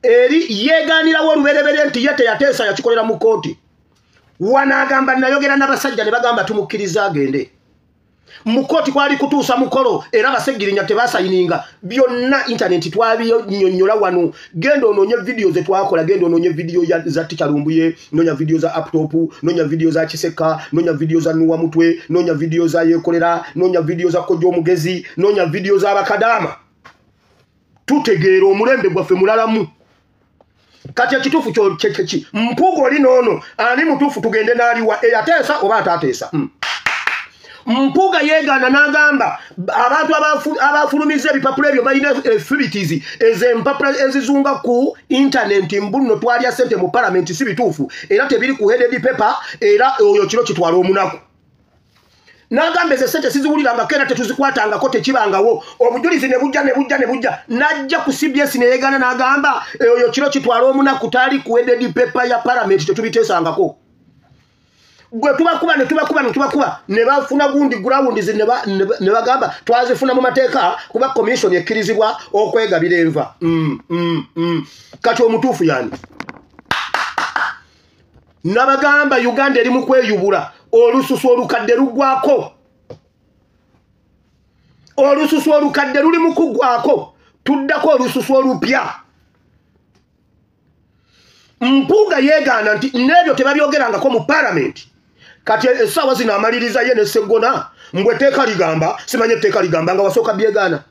eri yeegaanirawo olubereberye nti ye teyateesa, yakikolera mu kkooti. Wanaagamba nayogera n'abasajja ne bagamba tumukkiriza agende. Mu kooti kwali kutuusa mukolo, era Bassegirinya tebasayininga. Byonna internet twabinyonnyola wano. Genda onoonye vidiyo ze twakola, genda onoonye vidiyo za Teacher Lumbuye, noonya vidiyo za Laptop, noonya vidiyo za Kiseka, noonya vidiyo za Nuwa Mutwe, noonya vidiyo za Yekolera, noonya vidiyo za Kojja Omugezi, noonya vidiyo za Bakadaama. Tutegeera omulembe gwaffe mulalamu. Kati ekituufu kyeki? Mpuuga oli noono, ani mutuufu tugende n'aliwa, eyateesa oba ataateesa? Mpuuga yeegaana n'agamba abantu abafulumiza ebipapula ebyo balina efibitizi ez'empapula ezizunga ku intaneti, mbu nno twalya ssente mu palamenti, si bituufu era tebiri ku headed paper, era oyo kiro kitwala omunaku. N'agamba ezo ssente siziwulirangako era tetuzikwatangako, tekibangawo. Obujulizi ne bujja ne bujja ne bujja, n'ajja ku CBS ne yeegaana n'agamba oyo kiro kitwala omunaku tali ku headed paper ya palamenti, tetubiteesangako. Gwe tubakuba ne tubakuba ne tubakuba ne bafuna gundi ground ne bagamba twazifuna mu mateeka kuba commission ekkirizibwa okwegabira enva. Kati omutuufu yani? Nabagamba Uganda eri mu kweyubula, olususu olukadde luggwako, olususu olukadde luli mu kuggwako, tuddako olususu olupya. Mpuuga yeegaana nti n'ebyo tebabyogerangako mu palamenti. Kati essaawa zino amaliriza ye ne Sseggona mbwe etteeka ligamba, simanyi etteeka ligamba, nga wasooka byegaana.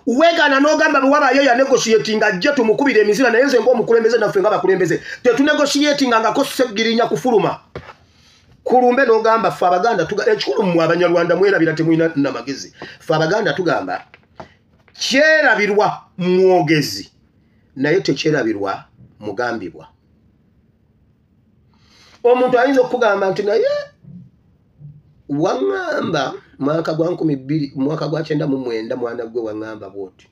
Weegaana n'ogamba bwe wabaayo yanegotiatinga ajje tumukubira emizira, naye nze ng'omukulembeze naffe nga bakulembeze tetunegotiatingangako Ssegirinya kufuluma. Kulumbe n'ogamba ffe Abaganda, ekikulu mmwe Abanyarwanda mwerabira temulina namagezi. Ffe Abaganda tugamba kyerabirwa mwogezi naye tekyerabirwa mugambibwa. Omuntu ayinza okugamba nti naye waŋŋamba mwaka gwa 2000, mwaka gwa 99, mwana gwe waŋŋamba bw'oti,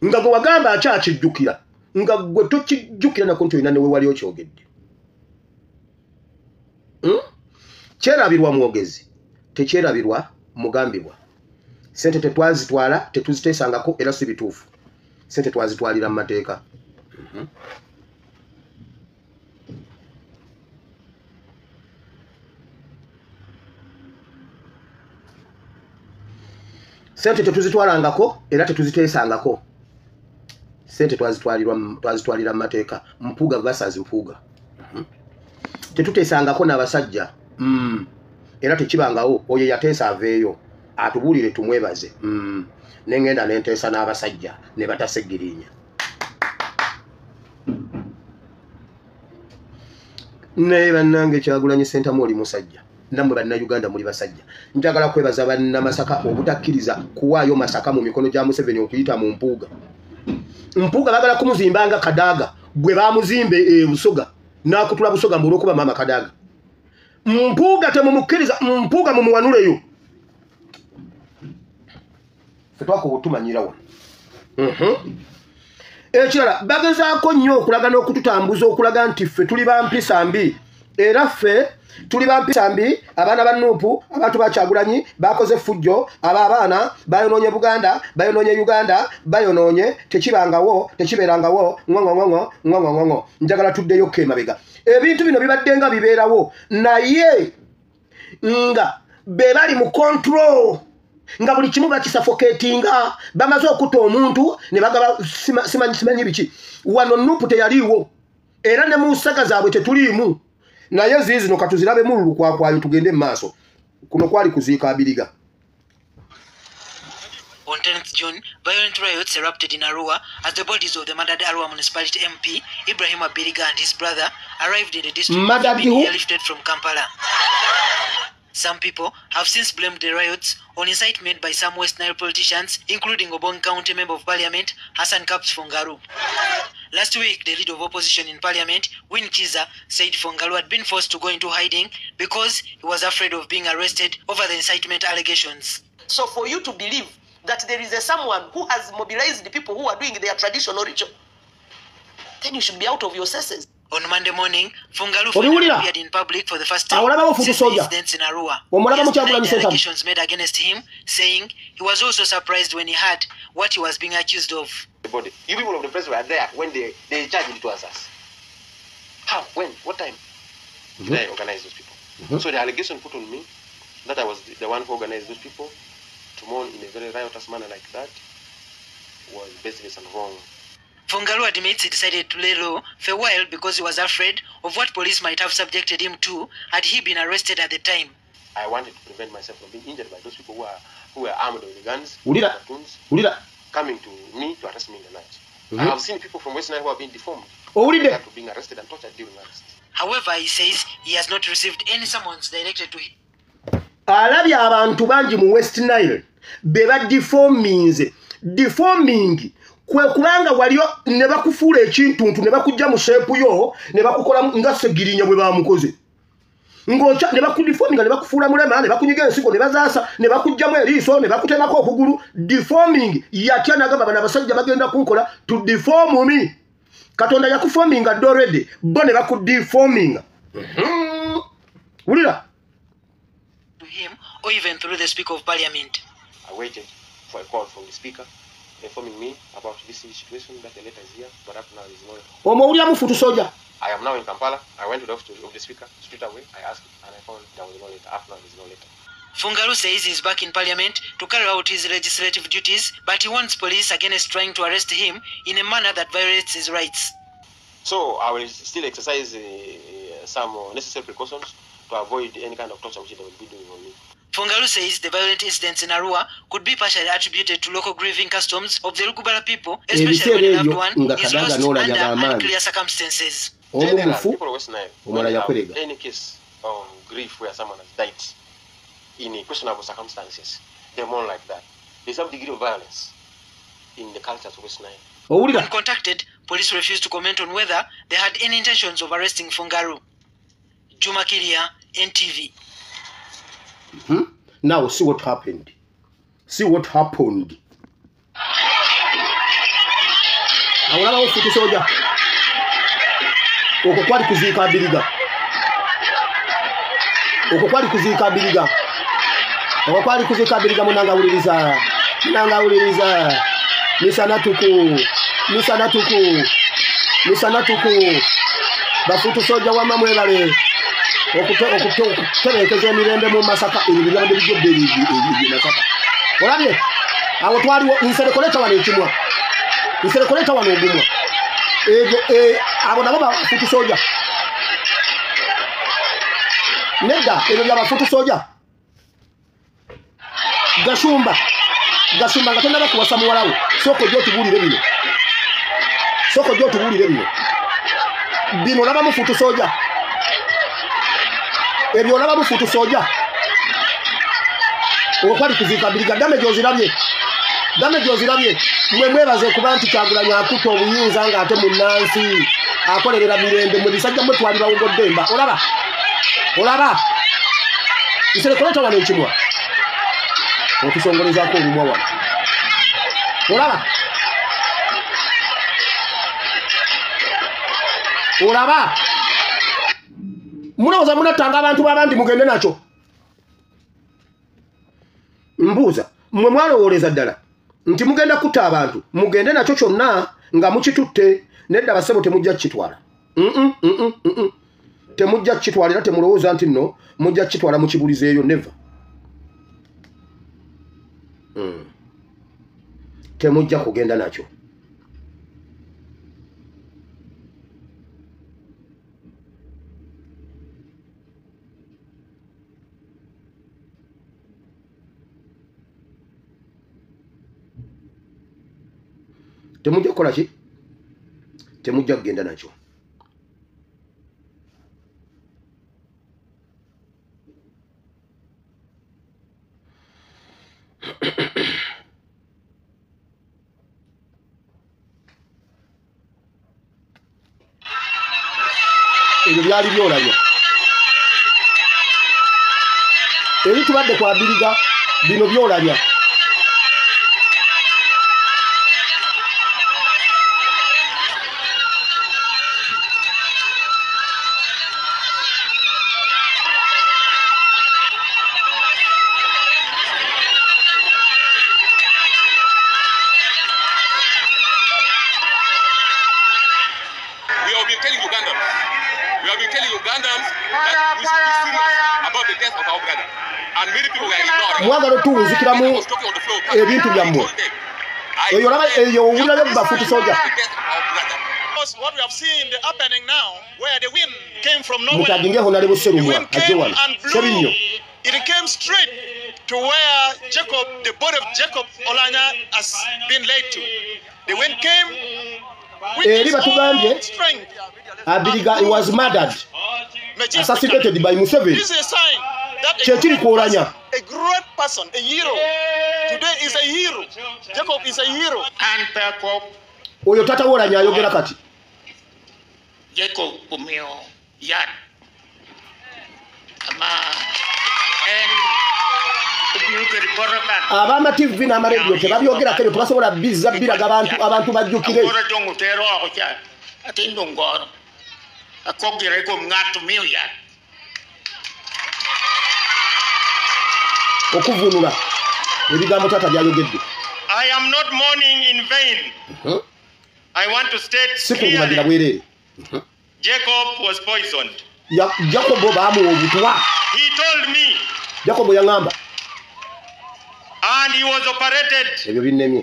nga gwe wagamba akyakijjukira, nga gwe tokijjukira nako nti olina ne we wali okyogedde. Kyerabirwa mwogezi, tekyerabirwa mugambibwa. Ssente tetwazitwala, tetuziteesangako era si bituufu. Ssente twazitwalira mu mateeka. Sente tetuzitwalangako era tetuziteesangako. Sente twazitwalira mu mateeka. Mpuuga versus Mpuuga. Tetuteesangako n'abasajja. Era tekibangawo, oyo yateesa aveeyo atubuulire tumwebaze. Nengenda nenteesa n'abasajja ne bataseggirinya. Naye bannange Kyagulanyi Ssentamu oli musajja, nammwe bannayuganda muli basajja. Njagala kwebaza bannamasaka obutakkiriza kuwaayo Masaka mu mikono gya Museveni okuyita mu Mpuuga. Mpuuga baagala kumuzimba nga Kadaga gwe bamuzimbe e Busoga n'akutula Busoga mbu olw'okuba maama Kadaga. Mpuuga temumukkiriza, Mpuuga mumuwanuleyo. Ffe twakoba otumanyira wano. Ekirala bagezaako nnyo okulaga n'okututambuza okulaga nti ffe tuli ba mpisa mbi, era ffe tuli ba mpisa mbi. Abaana ba Nuupu, abantu ba Kyagulanyi bakoze effujjo, abo abaana bayonoonye Buganda, bayonoonye Uganda, bayonoonye, tekibangawo, tekibeerangawo, ŋoŋoŋoŋo ŋoŋoŋoŋo. Njagala tuddeyo ko emabega. Ebintu bino bibadde nga bibeerawo, naye nga be bali mu control, nga buli kimu bakisuffocatinga, bamaze okutta omuntu ne bagaba simanyi biki. Wano Nuupu teyaliiwo, era ne mu nsaga zaabwe tetuliimu. Naye ziizino katuzirabe mu lukwakwayo tugende mu maaso. Kuno kwali kuziika Abiriga. On 10th June, violent riots erupted in Arua as the bodies of the murdered Arua Municipality MP, Ibrahim Abiriga, and his brother arrived in the district being airlifted from Kampala. Some people have since blamed the riots on incitement by some West Nile politicians, including Obong County Member of Parliament, Hassan Kaps Fongaru. Last week, the leader of opposition in Parliament, Win Kiza, said Fongaru had been forced to go into hiding because he was afraid of being arrested over the incitement allegations. So for you to believe that there is a someone who has mobilized the people who are doing their traditional ritual, then you should be out of your senses. On Monday morning, Fungalu finally appeared in public for the first time since the incidents in Arua. He has denied the allegations made against him, saying he was also surprised when he heard what he was being accused of. You people of the press were there when they charged it to us. How? When? What time? Did I organize those people? So the allegation put on me That I was the one who organized those people to mourn in a very riotous manner like that was baseless and wrong. Fungaroo admits he decided to lay low for a while because he was afraid of what police might have subjected him to had he been arrested at the time. I wanted to prevent myself from being injured by those people who were armed with guns, cartoons, coming to me to arrest me in the night. I have seen people from West Nile who have been deformed after being arrested and tortured during arrest. However, he says he has not received any summons directed to him. Alabye abantu bangi mu West Nile be ba deformings. Deforming kwe kubanga waliyo ne bakufuula ekintuntu ne bakujja mu shape yo ne bakukola nga Segirinya bwe bamukoze. Ngocha ne bakudeforminga ne bakufuula mulema ne bakunyiga ensigo ne bazaasa ne bakujjamu eriiso ne bakutemako okugulu. Deforming yatya n'agamba bano abasajja bagenda kunkola to deform me. Katonda yakuforminga already, bo ne bakudeforminga. Wulira. To him or even through the Speaker of Parliament. I waited for a call from the Speaker informing me about this situation, that the letter is here, but up now is no. Omowulira mufutu soja. I am now in Kampala. I went to the office of the Speaker straight away. I asked and I found there was no letter. Up now there is no letter. Fungaroo says he is back in Parliament to carry out his legislative duties, but he warns police against trying to arrest him in a manner that violates his rights. So I will still exercise some necessary precautions to avoid any kind of torture which they will be doing on me. Fungaroo says the violent incidents in Arua could be partially attributed to local grieving customs of the Lugubara people, especially when a loved one is lost under unclear circumstances. Generally, people of West Nile, when they have any case of grief where someone has died in questionable circumstances, they mourn like that. There's some degree of violence in the cultures of West Nile. When contacted, police refused to comment on whether they had any intentions of arresting Fungaroo. Juma Kiria, NTV. Now see what happened. See what happened. Awulaba ofutu soja. Okwo kwali kuziika Abiriga. Okwo kwali kuziika Abiriga. Okwo kwali kuziika Abiriga. Munanga wuliriza. Munanga wuliriza. Misana tuku. Misana tuku. Misana tuku. Bafutu soja wamma mwebale. Okutereekeza emirembe mu Masaka. Ebyo byabadde bijjodde ebyo Masaka. Olabye? Awo twaliwo nserekoleta wano ekimwa. Nserekoleta wano ogumwa. Ebyo abo nabo bafutu soja. Nedda ebyo bya bafutu soja. Gashumba. Gashumba nga tonnaba kuwasa muwala wo. Sooka ojje otubuulire bino. Sooka ojje otubuulire bino. Bino olaba mufutu soja. Ebyo olaba mufutu soja. Okwo kwali kuziika Abiriga. Damage ozirabye. Damage ozirabye. Mwe mwebaze kuba nti Kyagulanyi akutte obuyinza ng'ate munnansi akolerera mirembe. Mwe bisajja mwe twali bawugodde mba. Olaba? Olaba? Nserekoleta wano ekimwa. Otusongolezaako olumwa wano. Olaba? Olaba? Mulowooza munattanga abantu b'abandi mugende nakyo? Mbuuza, mmwe mwalowooleza ddala nti mugenda kutta abantu mugende nakyo kyonna nga mukitutte? Nedda basebo, temujja kukitwala. Temujja kukitwala era temulowooza nti nno mujja kukitwala mukibulizeeyo. Never. Temujja kugenda nakyo. Temujja kukola ki? Temujja kugenda nakyo. Ebyo byali byolabya. Eri tubadde kwa Abiriga, bino byolabya. Ugandans that we should be serious about the death of our brother. And many people were ignoring. Mwagala otuwunzikiramu ebintu byammwe. Eyo olaba eyo owulirayo bafuuti soja. What we have seen the happening now, where the wind came from nowhere. Mutaginge Honorable Serumwa ajje wano. Sebinnyo. It came straight to where Jacob, the body of Jacob Olanya has been laid to. The wind came with eri batugambye strength. Abiriga he was murdered, assassinated by Museveni. This is a sign that kyekiri ku Olanya. A great person, a hero. Today is a hero. Jacob is a hero. And Jacob. Oyo tata Olanya ayogera kati. Jacob umio yat. Ama en Abama TV n'amaradio tebabyogerako ebyo tebasobola bizza biraga abantu bajjukire. Okuvunula ebigambo taata byayogedde. I am not mourning in vain. I want to state clearly, Jacob was poisoned. Jacob baamuwa obutwa. He told me. Jacob yangamba. And he was operated.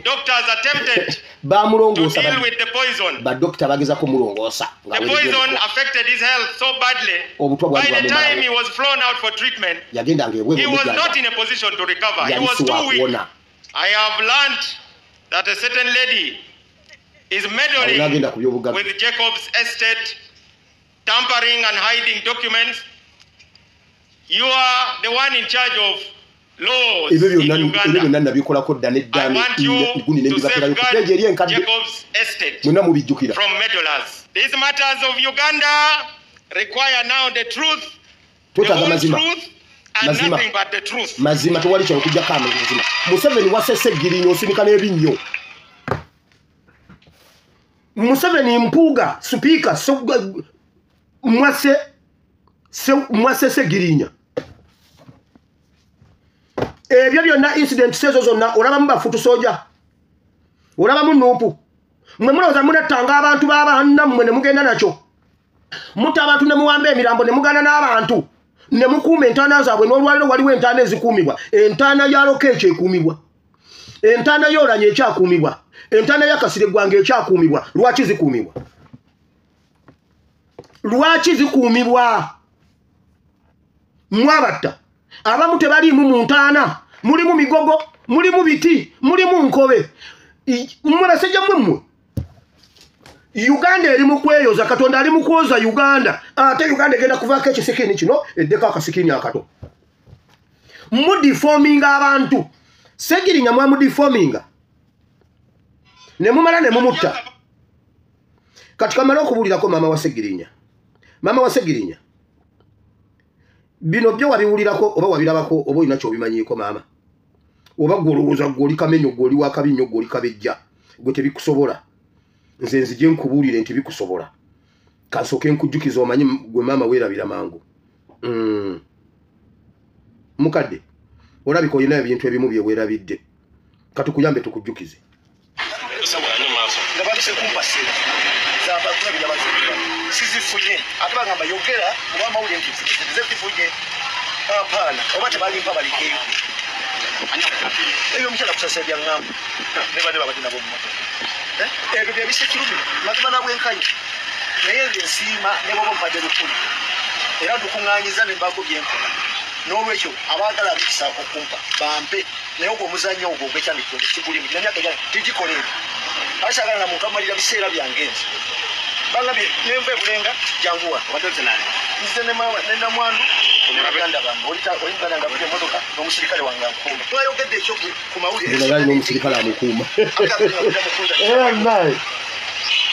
Doctors attempted to deal with the poison. But doctor bagezako mulongoosa. The poison affected his health so badly. By the time he was flown out for treatment, he was not in a position to recover. He was too weak. I have learned that a certain lady is meddling with Jacob's estate, tampering and hiding documents. You are the one in charge of laws in Uganda. I want you to safeguard Jacob's estate from meddlers. These matters of Uganda require now the truth, the whole truth, and nothing but the truth. Mazima tewali kyakujjako amazima. Museveni wasese girinyo osindika n'ebinnyo. Museveni mpuuga sipiika mwasese girinya. Ebyo byonna incident ezo zonna olabamu bafutu soja, olabamu nuupu. Mmwe mulowooza munattanga abantu b'abannammwe ne mugenda nakyo. Mutta abantu ne muwamba emirambo ne muganda n'abantu ne mukuuma entaana zaabwe. N'olwaliro waliwo entaana ezikuumibwa. Entaana ya Lokeeki ekuumibwa, entaana y'Olanya ekyakuumibwa, entaana ya Kasire Ggwanga ekyakuumibwa. Lwaki zikuumibwa? Lwaki zikuumibwa? Mwabatta abamu tebaliimu mu ntaana, mulimu migogo, mulimu biti, mulimu nkobe. Mmwe basajja mmwe, Uganda eri mu kweyoza. Katonda ali mu kwoza Uganda. Ate Uganda egenda kuvaako ekisikini kino eddeko akasikini akato. Mudifominga abantu. Segirinya mwamudifominga ne mumala ne mumutta. Kati kamala okubuulirako maama wa Segirinya. Maama wa Segirinya, bino byo wabiwulirako oba wabirabako oba olina ky'obimanyiiko maama? Oba gwe olowooza gwe oli kamenyo, gwe oli wakabi nnyo, gwe oli kabejja, gwe tebikusobola? Nze nzije nkubuulire nti bikusobola. Kansooke nkujjukiza, omanyi gwe maama weerabira mangu. Mukadde olabika olina ebintu ebimu bye weerabidde, katukuyambe tukujjukize. Sizifunye ate bagamba yogera oba mawulire nti nze zifunye apaana oba tebalimpa balikeyo. Ebyo omukyala kusasa ebyaŋŋamba ne banne babadde nabo mu mmotoka. Ebyo bye bisekirumi mazima nabwenkanya, naye nze nsiima ne bwoba mpadde lukumi era ndukuŋŋaanyiza ne mbaako bye nkola. N'olwekyo abaagala abikisa okumpa bampe, naye ogwo omuzannyo ogwo ogw'ekyandikiro kigulimu gina myaka gyange tigikola ebyo. Ate saagala na muntu amalira biseera byange nze. Bangambye nenva ebulenga janguwa nzize ne namwandu baganda bange oli muganda nga afite emmotoka n'omusirikale wange ankuuma. Twayogedde ekyo ku mawulire. N'omusirikale amukuuma.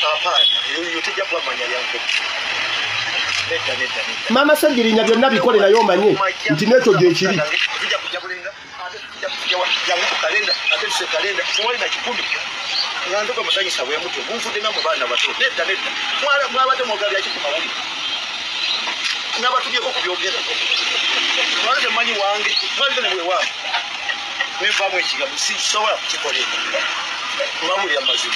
Apaana eyo tejja kuba manya lyange. Nedda nedda nedda. Maama Segirinya byonna bikole naye omanye nti n'ekyo gye kiri. Tujja kujja bulenga ate tujja kujja jangu ku kalenda ate tuse kalenda tewali na kikumi. Nga ndoga musanyisa bwe mutyo munfudde nga mu baana bato. Nedda nedda. Mwabadde mwogera ki ku mawulire? N'abatugyeko ku byogera. Mwali temumanyi wange, mwali ne bwe wange. Nenvaamu ekigambo sisobola kukikola ebyo. Mbabulira amazima.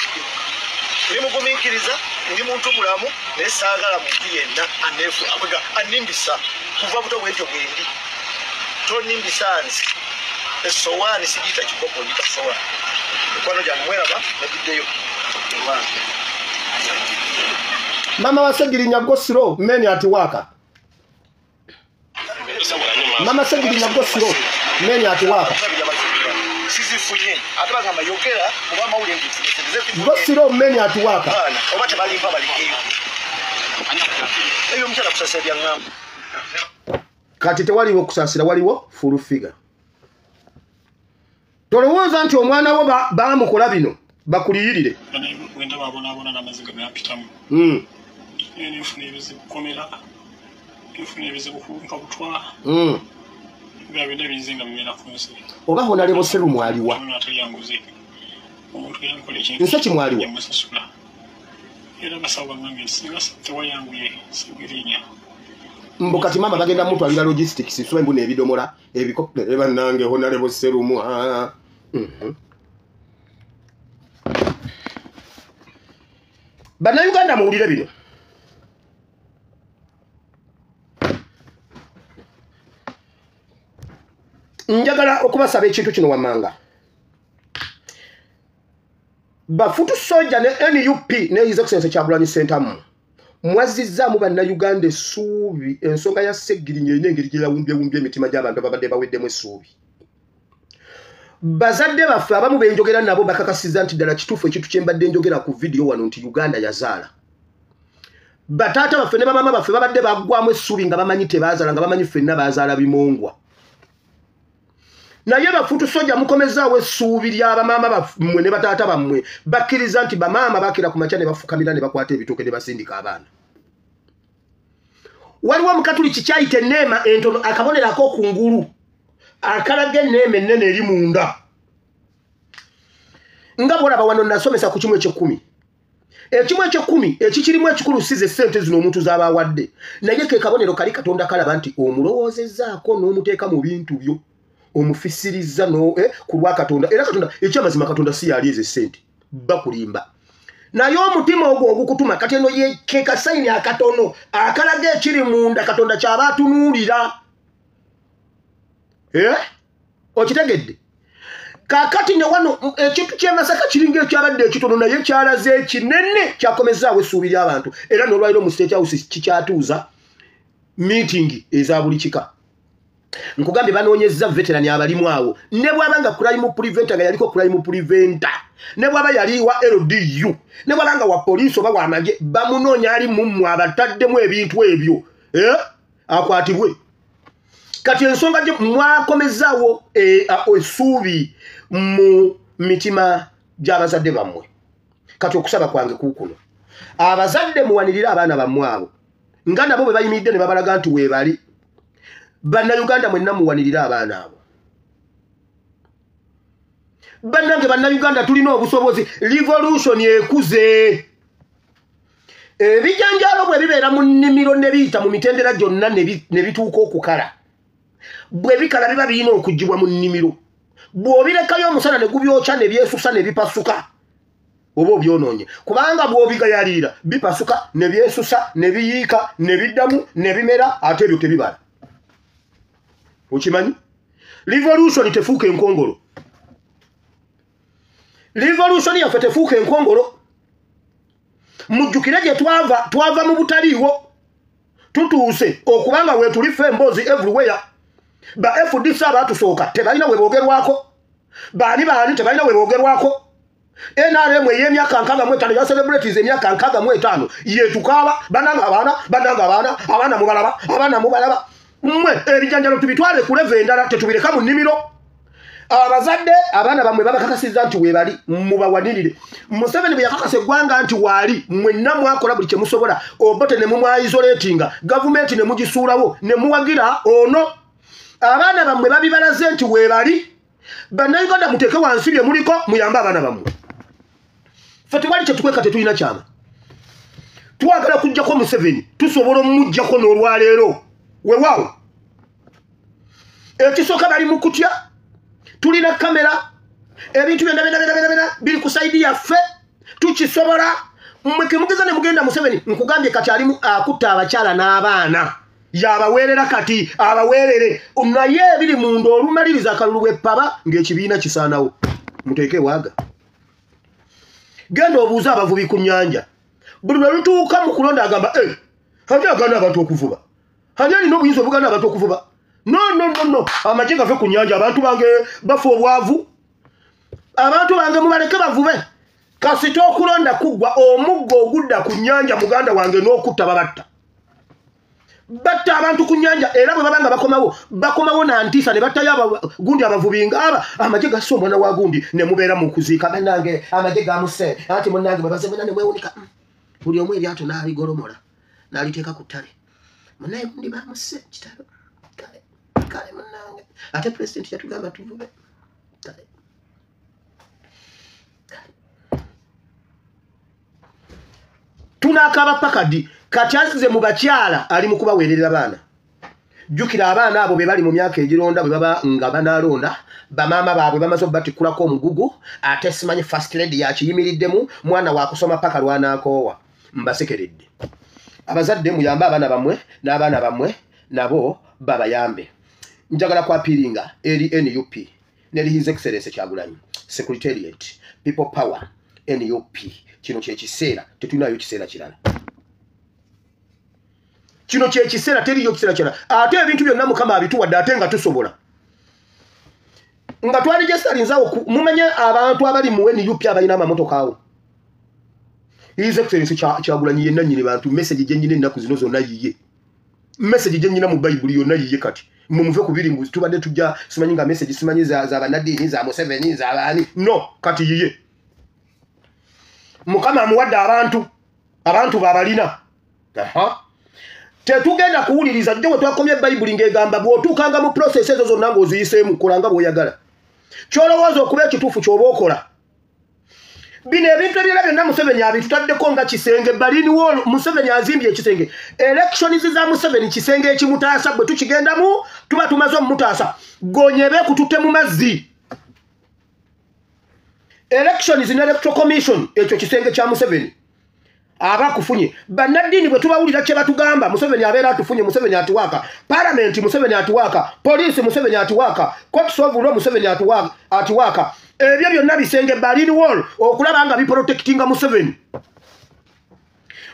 Ndi mugumiikiriza, ndi muntu mulamu, naye saagala muntu yenna aneefu annimbisa kuva buto bwentyo bwendi. Tonnimbisa nze. Essowaani sigiyita kikopo, ngiyita ssowaani. Mikwano gyange mweraba negiddeyo ewange. Mama wa Ssegirinya go slow, men at work. Mama Ssegirinya go slow, men at work. Sizifunye ate bagamba yogera oba amawulire nti go slow, men at work. Oba tebalimpa balikeyo. Ebyo omukyala kusasira byaŋŋamba. Kati tewaliwo kusaasira, waliwo full figure. Tolowooza nti omwana wo baamukola bino bakuliyirire. Wenda babonaabona n'amaziga gampitamu. Nenfuna ebizibu kukomera, nenfuna ebizibu nka butwa. Bya byonna binze nga bibeera ku nsi. Oba Honorable Serumu aliwa? Omuntu yankola ekintu. Nse kimwaliwa? Yamusasula. Era abasawo bagambye singa tewayanguye Ssegirinya. Mbu kati maama bagenda mutwalira logistics, so mbu n'ebidomola ebikopo bannange Honorable Serumu. Bannayuganda muwulire bino. Njagala okubasaba ekintu kino wammanga. Bafutu soja ne NUP ne His Excellency Kyagulanyi Ssentamu mwazizzaamu bannayuganda essuubi. Ensonga ya Ssegirinya erina engeri gye yawumbyewumbye emitima gy'abantu ababadde baweddemu essuubi. Bazadde baffe abamu be njogera nabo bakakasizza nti ddala kituufu ekintu kye mbadde njogera ku vidiyo wano nti Uganda yazaala. Bataata baffe ne bamaama baffe babadde baggwamu essuubi nga bamanyi tebazaala, nga bamanyi ffenna bazaala bimongwa. Naye bafutu soja mukomezaawo essuubi ly'abamaama bammwe ne bataata bammwe. Bakkiriza nti bamaama bakira ku makya ne bafukamira ne bakwata ebitooke ne basindika abaana. Waliwo omukatuliki kyayita enneema entono, akabonero ak'okungulu akalaga enneema ennene eri munda. Nga bw'olaba wano nasomesa ku kimu eky'ekkumi. Ekimu eky'ekkumi ekikirimu ekikulu si ze ssente zino omuntu z'aba awadde, naye ke kabonero kali Katonda kalaba nti omulowoozezzaako n'omuteeka mu bintu byo, omufisiriza no ku lwa Katonda. Era Katonda ekyamazima Katonda si yali ezo ssente, bakulimba. Naye omutima ogwo ogukutuma kati eno ye ke kasayini akatono akalaga ekiri munda Katonda ky'aba atunuulira. Okitegedde? Kaakati ne wano ekintu ky'e Masaka kiringa ekyabadde ekitono naye kyalaze ekinene kyakomezaawo essuubi ly'abantu. Era n'olwaliro mu State House kikyatuuza meeting eza buli kika. Nkugambye banoonyezza veteran abalimu awo. Ne bw'aba nga crime preventer nga yaliko crime preventer, ne bw'aba yali wa LDU, ne bw'aba nga wa poliisi oba wa magye, bamunoonya ali mu mmwe abataddemu ebintu ebyo akwatibwe. Kati ensonga gye mwakomezaawo essuubi mu mitima gy'abazadde bammwe. Kati okusaba kwange kuukuno, abazadde muwanirire abaana bammwe abo nga nabo bwe bayimiridde ne babalaga nti weebali. Bannayuganda mwenna muwanirire abaana abo. Bannange bannayuganda tulina obusobozi. Revolution ekuze. Ebijanjaalo bwe bibeera mu nnimiro ne biyita mu mitendera gyonna ne bituuka okukala, bwe bikala biba birina okuggyibwa mu nnimiro. Bw'obirekayo omusana ne gubyokya ne byesusa ne bipasuka, oba obyonoonye. Kubanga bw'obigayaliira bipasuka ne byesusa ne biyiika ne biddamu ne bimera, ate ebyo tebibala. Okimanyi? Revolution tefuuka enkongolo. Revolution yaffe tefuuka enkongolo. Mujjukire gye twava, twava mu butaliiwo. Tutuuse okubanga weetuli ffe emboozi everywhere. Ba FDC abaatusooka tebalina we boogerwako. Baani baani tebalina we boogerwako. NRM ey'emyaka 65 ya celebrities emyaka 65 yetukaaba bannange abaana, bannange abaana, abaana mubalaba, abaana mubalaba. Mmwe ebijanjalo tubitwale ku level endala, tetubireka mu nnimiro. Abazadde abaana bammwe babakakasizza nti weebali, mubawanirire. Museveni bwe yakakasa eggwanga nti waali, mwenna mwakola buli kye musobola, Obote ne mumwaisolatinga, gavumenti ne mugisuulawo, ne muwagira ono. Abaana bammwe babibalaze nti weebali. Bannayuganda muteeke wansi bye muliko, muyambe abaana bammwe. Ffe tewali kye tukweka, tetulina kyama. Twagala kuggyako Museveni, tusobola omuggyako n'olwaleero. Weewaawo. Ekisooka bali mu kutya, tulina kamera, ebintu byonna byonna byonna byonna biri ku sayidi yaffe, tukisobola. Mmwe kemugeza ne mugenda Museveni, nkugambye kati alimu akutta abakyala n'abaana. Yabaweerera kati abaweerere. Naye ebiri munda olumaliriza akalulu bw'eppaba ng'ekibiina kisaanawo. Muteeke waaga. Genda obuuze abavubi ku nnyanja. Buli lwe lutuuka mu kulonda agamba, ani agaana abantu okuvuba? Ani alina obuyinza obugaana abantu okuvuba? No, no, no, no. Amagye gave ku nnyanja, abantu bange bafa obwavu. Abantu bange mubaleke bavube. Kasita okulonda kuggwa omuggo ogudda ku nnyanja muganda wange n'okutta babatta. Batta abantu ku nnyanja era bwe babanga bakomawo, bakomawo na ntiisa ne battayo gundi abavubi ng'aba amagye gasse omwana wa gundi ne mubeera mu kuziika. Bannange amagye gamusse, anti munnange babaze mwena ne mwewunika. Buli omu eryato n'aligolomola n'aliteeka ku ttale. Munnaye gundi bamusse kitalo. Kale, kale munnange. Ate pulezidenti yatugamba tuvube. Kale. Tunaakaba pakadi kati azze mu bakyala ali mu kubaweerera baana. Jjukira abaana abo be bali mu myaka egironda bwe baba nga banaalonda, bamaama baabwe bamaze obubatikkulako omugugu, ate simanyi first lady yakiyimiriddemu, mwana waakusoma paka lw'anaakoowa. Mbasekeredde. Abazadde muyambe abaana bammwe n'abaana bammwe nabo babayambe. Njagala kwapiringa eri NUP neri His Excellency Kyagulanyi, Secretariat, People Power, NUP. Kino kye kiseera, tetulinayo kiseera kirala. Kino kye kiseera, teriyo kiseera kirala. Ate ebintu byonna Mukama abituwadde ate nga tusobola. Nga twalijesalinzaawo, mumanye abantu abali mu NUP abalina amamotoka awo. His Excellency Kyagulanyi yenna nnyini bantu, message gye nnyina ennaku zino zonna yiye. Message gye nnyina mu Bayibuli yonna yiye kati. Mumuve ku biri mbu tubadde tujja simanyi nga message simanyi za bannaddiini, za Museveni, za baani. No, kati yiye. Mukama amuwadde abantu, abantu babalina. Tetugenda kuwuliriza jjo bwe twakomye Bayibuli ng'egamba bw'otuukanga mu process ezo zonna ng'oziyiseemu kola nga bw'oyagala. Ky'olowooza okuba ekituufu ky'oba okola. Bino ebintu ebirala byonna Museveni abitutaddeko nga kisenge, Berlin Wall, Museveni azimbye ekisenge. Elections za Museveni kisenge ekimutaasa, bwe tukigendamu tuba tumaze omutaasa. Gonyebe kututte mu mazzi. Elections in Electoral Commission ekyo kisenge kya Museveni. Aba kufunye. Bannaddiini bwe tubawulira kye batugamba, Museveni abeera atufunye, Museveni atuwaaka. Parliament Museveni atuwaaka, police Museveni atuwaaka, courts of law Museveni atuwaaka. Ebyo byonna bisenge Berlin Wall okulaba nga biprotectinga Museveni.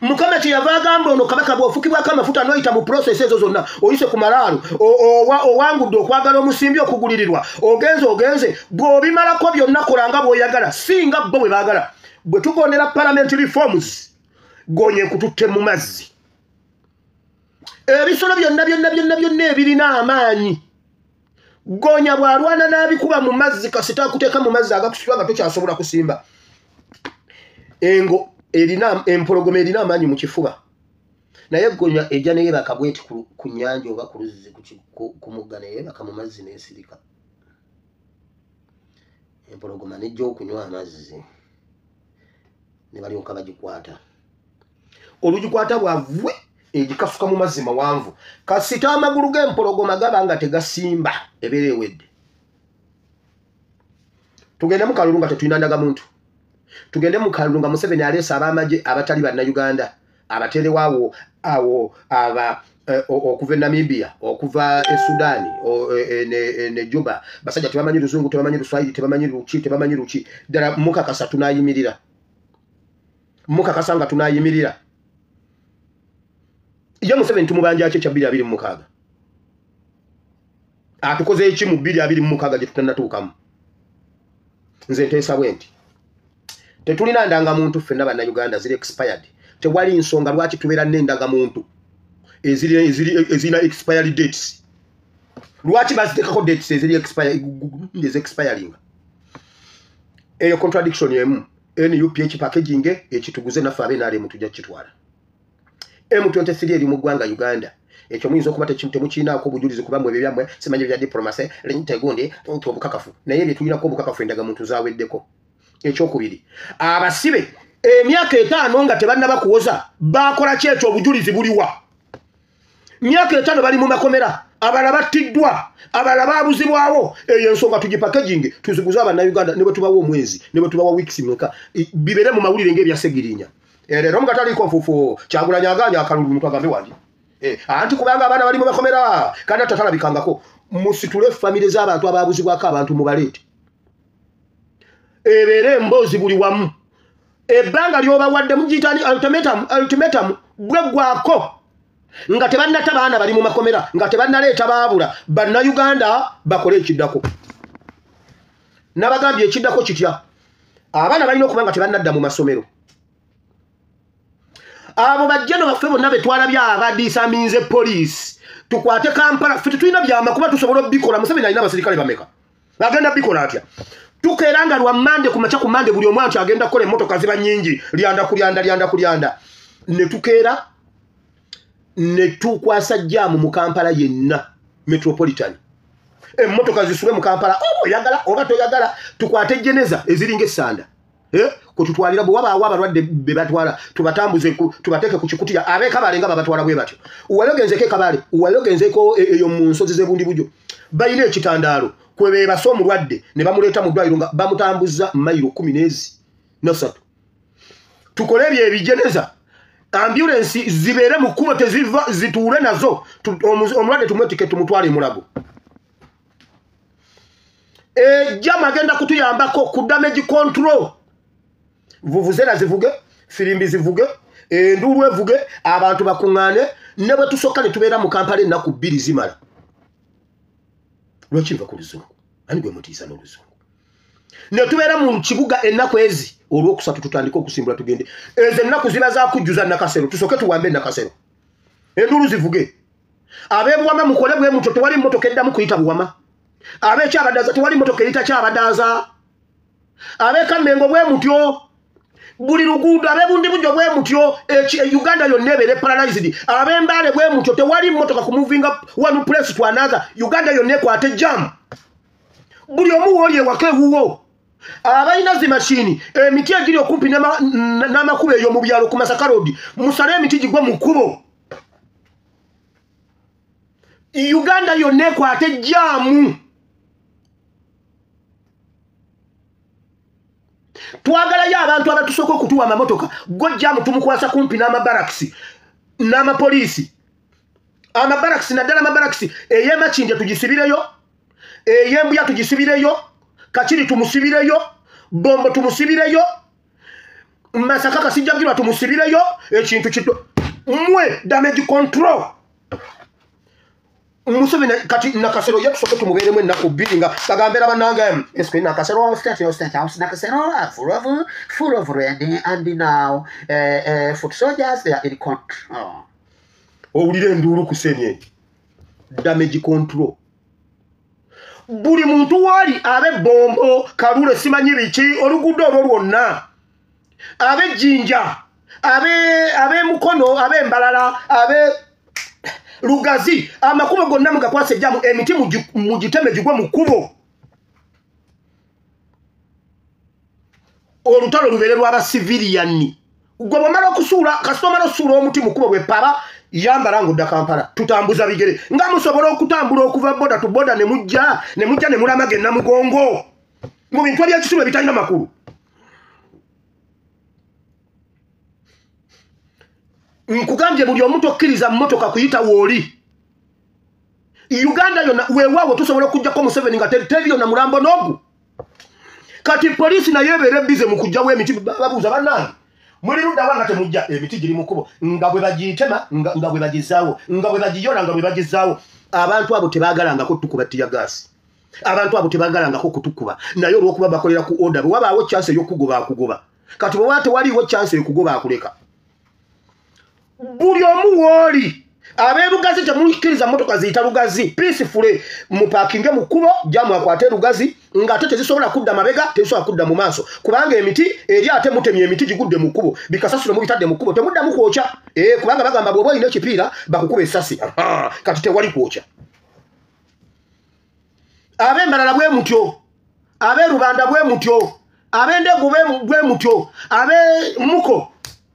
Mukama kye yava agamba ono kabaka bw'ofukibwako amafuta n'oyita mu process ezo zonna, oyise ku malaalo, owangudde okwagala omusimbi okugulirirwa, ogenze bw'obimalako byonna kola nga bw'oyagala, singa bo bwe baagala. Bwe tugondera parliament reforms, gonye kututte mu mazzi. Ebisolo byonna byonna byonna byonna ebirina amaanyi, gonya bw'alwana n'abikuba mu mazzi, kasita akuteeka mu mazzi agakusitula nga tokyasobola kusimba. Engo erina empologoma erina amaanyi mu kifuba, naye gonya ejja neyeebaka bweti ku nnyanja oba ku luzzi ku mugga, neyeebaka mu mazzi n'esirika. Empologoma nejja okunywa amazzi ne balyoka bagikwata. Olugikwata bwavwe egikasuka mu mazzi mawanvu, kasita amagulu g'empologoma gaba nga tegasimba, ebeera ewedde. Tugende mu kalulu nga tetulina ndagamuntu. Tugende mu kalulu nga Museveni aleese ab'amagye abatali bannayuganda, abateerewaawo awo aba okuva e Namibia, okuva e Sudan, ne Juba. Basajja tebamanyi Luzungu, tebamanyi Luswahili, tebamanyi Luki, tebamanyi Luki. Ddala mukakasa tunaayimirira. Mukakasa nga tunaayimirira. Ye Museveni tumubanja ki ekya 2026? Atukoze eki mu 2026 gye tutannatuukamu? Nze nteesa bwe nti tetulina ndangamuntu ffenna bannayuganda, ziri expired. Tewali nsonga lwaki tubeera n'endagamuntu ezirina expiry dates. Lwaki baziteekako dates eziri expiring? Eyo contradiction emu. NUP ekipackaging ekituguze naffe ab'NRM tujja kukitwala. M23 eri mu ggwanga Uganda. Ekyo muyinza okuba temukiinaako obujulizi kuba mmwe ebyo byammwe simanyi bya diplomacy tegundi nti obukakafu, naye bye tulinako obukakafu endagamuntu zaaweddeko. Ekyokubiri, abasibe emyaka 5 nga tebannaba kuwoza baakola ki? Ekyo obujulizi buliwa? Myaka 5 bali mu makomera, abalala battiddwa, abalala baabuzibwawo. Eyo ensonga tugipackaging tuziguze abannayuganda, ne bwe tubawa omwezi ne bwe tubawa weeks meka, bibeere mu mawulire ng'ebya Ssegirinya. Leero mugataliiko nfuufu Kyagulanyi agaanye akalulu muntu agambe wandi. Anti kubanga abaana bali mu makomera kandi tatalabikangako. Musitule famire z'abantu abaabuzibwako abantu mubaleete. Ebeere emboozi buli wamu. Ebbanga ly'obawadde mugiyita ultimatum gweggwako nga tebannata baana bali mu makomera, nga tebannaleeta baabula, bannayuganda bakole ekiddako. Nabagambye ekiddako kitya? Abaana balina okuba nga tebannadda mu masomero. Abo bajjano baffe bonna be twalabye abadiisaminze poliisi, tukwate Kampala, ffe tetulina byama kuba tusobola obbikola. Museveni alina abasirikale bameka? Agenda bikola atya? Tukeera nga lwa Mmande ku makya ku Mmande buli omu anti agenda kukola emmotoka ziba nnyingi, lyanda ku lyanda, lyanda ku lyanda. Ne tukeera ne tukwasa jjaamu mu Kampala yenna metropolitan. Emmotoka zisule mu Kampala, oba oyagala oba toyagala, tukwate jeneza eziringa essanda. Kututwalira bwe wabaawo abalwadde be batwala tubatambuze, tubateeke ku kikutiya. Ab'e Kabale nga babatwala bwe batyo. Wali ogenzeko e Kabale, wali ogenzeko eyo mu nsozi z'Ebundibugyo, balina ekitandaalo kwe beebasa omulwadde ne bamuleeta mu ddwaliro nga bamutambuza mayiro 13. Tukole ebyo ebijeneza, ambulensi zibeere mu kkubo teziva, zituule nazo, omulwadde tumwetike tumutwale Mulago. Ejjamu agenda kutuyambako ku damage control. Vuvuzela zivuge, firimbi zivuge, enduulu evuge, abantu bakuŋŋaane, ne bwe tusooka ne tubeera mu Kampala ennaku 2 zimala. Lwaki nva ku luzungu? Ani gwe mutiisa n'oluzungu? Ne tubeera mu kibuga ennaku ezi, olwokusatu tutandike okusimbula tugende. Ezo ennaku ziba za kujjuza Nakasero, tusooke tuwambe Nakasero. Enduulu zivuge. Ab'e Buwama mukole bwe mutyo, tewali mmotoka eddamu kuyita Buwama. Ab'e Kyabadaaza tewali mmotoka eyita Kyabadaaza. Ab'e Kammengo bwe mutyo. Buli luguudo ab'Ebundibugyo bwe mutyo, Uganda yonna ebeere paralyzed. Ab'Embaale bwe mutyo, tewali mmotoka kumuvinga one place to another. Uganda yonna ekwate jam. Buli omu w'oli ewaka ewuwo. Abalina zi mashini, emiti egiri okumpi n'amakubo eyo mu byalo ku Masaka Road, musale emiti gigwe mu kkubo. Uganda yonna ekwate jaamu. Twagalayo abantu abatusooka okutuwa amamotoka, go jaamu tumukwasa kumpi n'amabarakisi n'amapoliisi. Amabarakisi naddala amabarakisi ey'e Makindye tugisibireyo, ey'Embuya tugisibireyo, Kakiri tumusibireyo, Bombo tumusibireyo, Masaka Kasijjagirwa tumusibireyo, ekintu kito mmwe damage control. Museveni kati Nakasero yatusooke tumubeeremu ennaku 2 nga bagambira bannange Esque Nakasero state house Nakasero are full of ready and now foot soldiers they are in control. Owulira enduulu ku ssenyenye. Damage control. Buli muntu waali ab'e Bombo, Kalule simanyi biki, oluguudo olwo lwonna, ab'e Jjinja, ab'e Mukono, ab'e Mbalala, ab'e Lugazi, amakubo gonna mugakwase ejjamu, emiti mugiteme gigwe mu kkubo. Olutalo lubeere lw'abasiviriyani. Gwe bw'omala okusuula, kasita omala osuula omuti mu kkubo bwe paba, yambala ng'odda Kampala, tutambuza bigere. Nga musobola okutambula okuva boda to boda ne mujja ne mulamaga e Namugongo. Mu bintu eby'ekisiru ebitalina makulu. Nkugambye buli omuntu okkiriza mmotoka kuyita w'oli. Uganda yonna weewaawo tusobola okuggyako Museveni nga teriyo na mulambo n'ogu. Kati poliisi nayo ebeera ebbize mu kuggyawo emiti, babuuza bannange muli ludda wa nga temujja, emiti giri mu kkubo nga bwe bagiyitema, nga bwe bagizaawo, nga bwe bagiyola, nga bwe bagizaawo. Abantu abo tebaagalangako tukuba ttiyagaasi. Abantu abo tebaagalangako kutukuba, naye olw'okuba bakolera ku order, bwe wabaawo chance ey'okugoba akugoba. Kati bwe waba tewaliiwo chance ey'okugoba akuleka. Buli omu w'oli, ab'e Lugazi temukkiriza mmotoka ziyita Lugazi, peacefully mupaakinge mu kkubo, jaamu akwate Lugazi, ng'ate tezisobola kudda mabega, tezisobola kudda mu maaso, kubanga emiti eri ate mutemye emiti gigudde mu kkubo, bikasasiro mubitadde mu kkubo, temuddamu kwokya. Kubanga bagamba bw'oba olina ekipiira bakukuba essasi. Kati tewali kwokya. Ab'e Mbalala bwe mutyo, ab'e Rubanda bwe mutyo, ab'e Ndegu bwe mutyo, ab'e Muko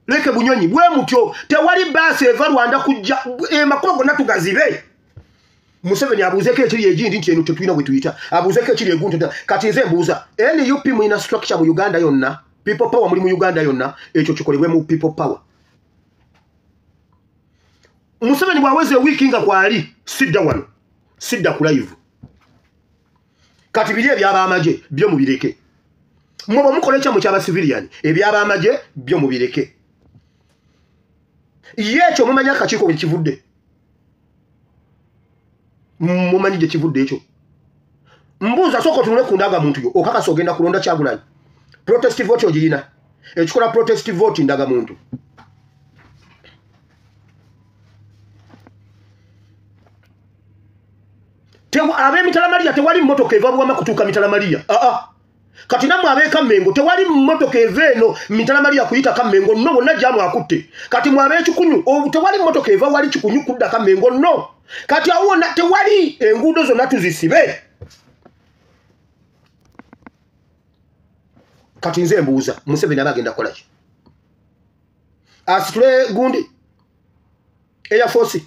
leke Bunyonyi bwe mutyo, tewali baasi eva Rwanda kujja, emakubo gonna tugazibe. Museveni abuuzeeko ekiri egindi nti eno tetulina bwe tuyita, abuuzeeko ekiri eguntu. Kati nze mbuuza, NUP mulina structure mu Uganda yonna? People power muli mu Uganda yonna, ekyo kikolebwe mu people power. Museveni bw'aweza wiiki nga kwali sidda wano, sidda ku live. Kati biri eby'abamagye byo mubireke. Mwe bwe mukola ekyammwe ky'aba civilian, eby'abamagye byo mubireke. Ye ekyo mumanyi akakiiko bwe kivudde. Mumanyi gye kivudde ekyo. Mbuuza sooka otunule ku ndagamuntu yo, okakasa ogenda kulonda Kyagulanyi. Protest vote ogirina. Ekikola protest vote ndagamuntu. Ab'e Maria tewali mmotoka eva Buwama kutuuka Mitala Maria. Kati nammwe ab'e Kammengo tewali mmotoka eva eno Mitala Maria kuyita Kammengo, no, bonna jaamu akutte. Kati mwe ab'e Kikunyu tewali mmotoka eva wali Kikunyu kudda Kammengo, no. Kati awo wonna tewali, enguudo zonna tuzisibe. Kati nze mbuuza, Museveni aba agenda kukola ki? Asitule gundi Air Force,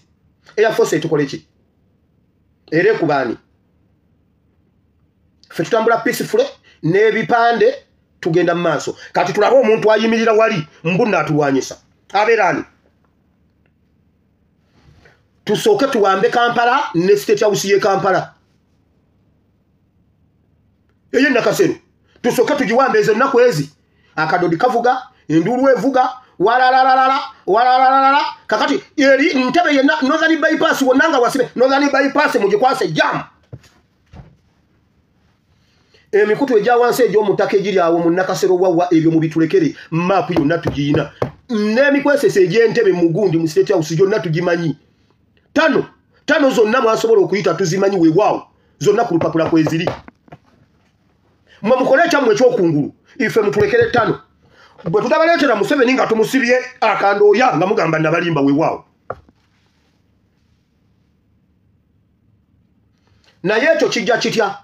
Air Force etukole ki? Era ekubaani? Ffe tutambula peacefully n'ebipande, tugenda mu maaso. Kati tulabe omuntu ayimirira wali mbu naatulwanyisa abeera ani? Tusooke tuwambe Kampala ne State House y'e Kampala eyo Nakasero, tusooke tugiwambe ezo ennaku ezi. Akadodi kavuga, enduulu evuga, walalalala walalalala. Kakati eri Ntebe yenna, Northern Bypass wonna nga wasibe. Northern Bypass mugikwase jam. Emikutu egya wansi egy'omutaka egiri awo mu Nakasero wawa, ebyo mubitulekere, maapu yonna tugiyina. N'emikwesese egy'Entebe mu gundi mu State House gyonna tugimanyi. Tano tano zonna mwasobola okuyita tuzimanyi, weewaawo zonna ku lupapula kweziri. Mwe mukole ekyammwe ekyokungulu, ife mutulekere tano. Bwe tutabaleetera Museveni nga tumusibye akandooya nga mugamba nabalimba, weewaawo. Naye ekyo kijja kitya?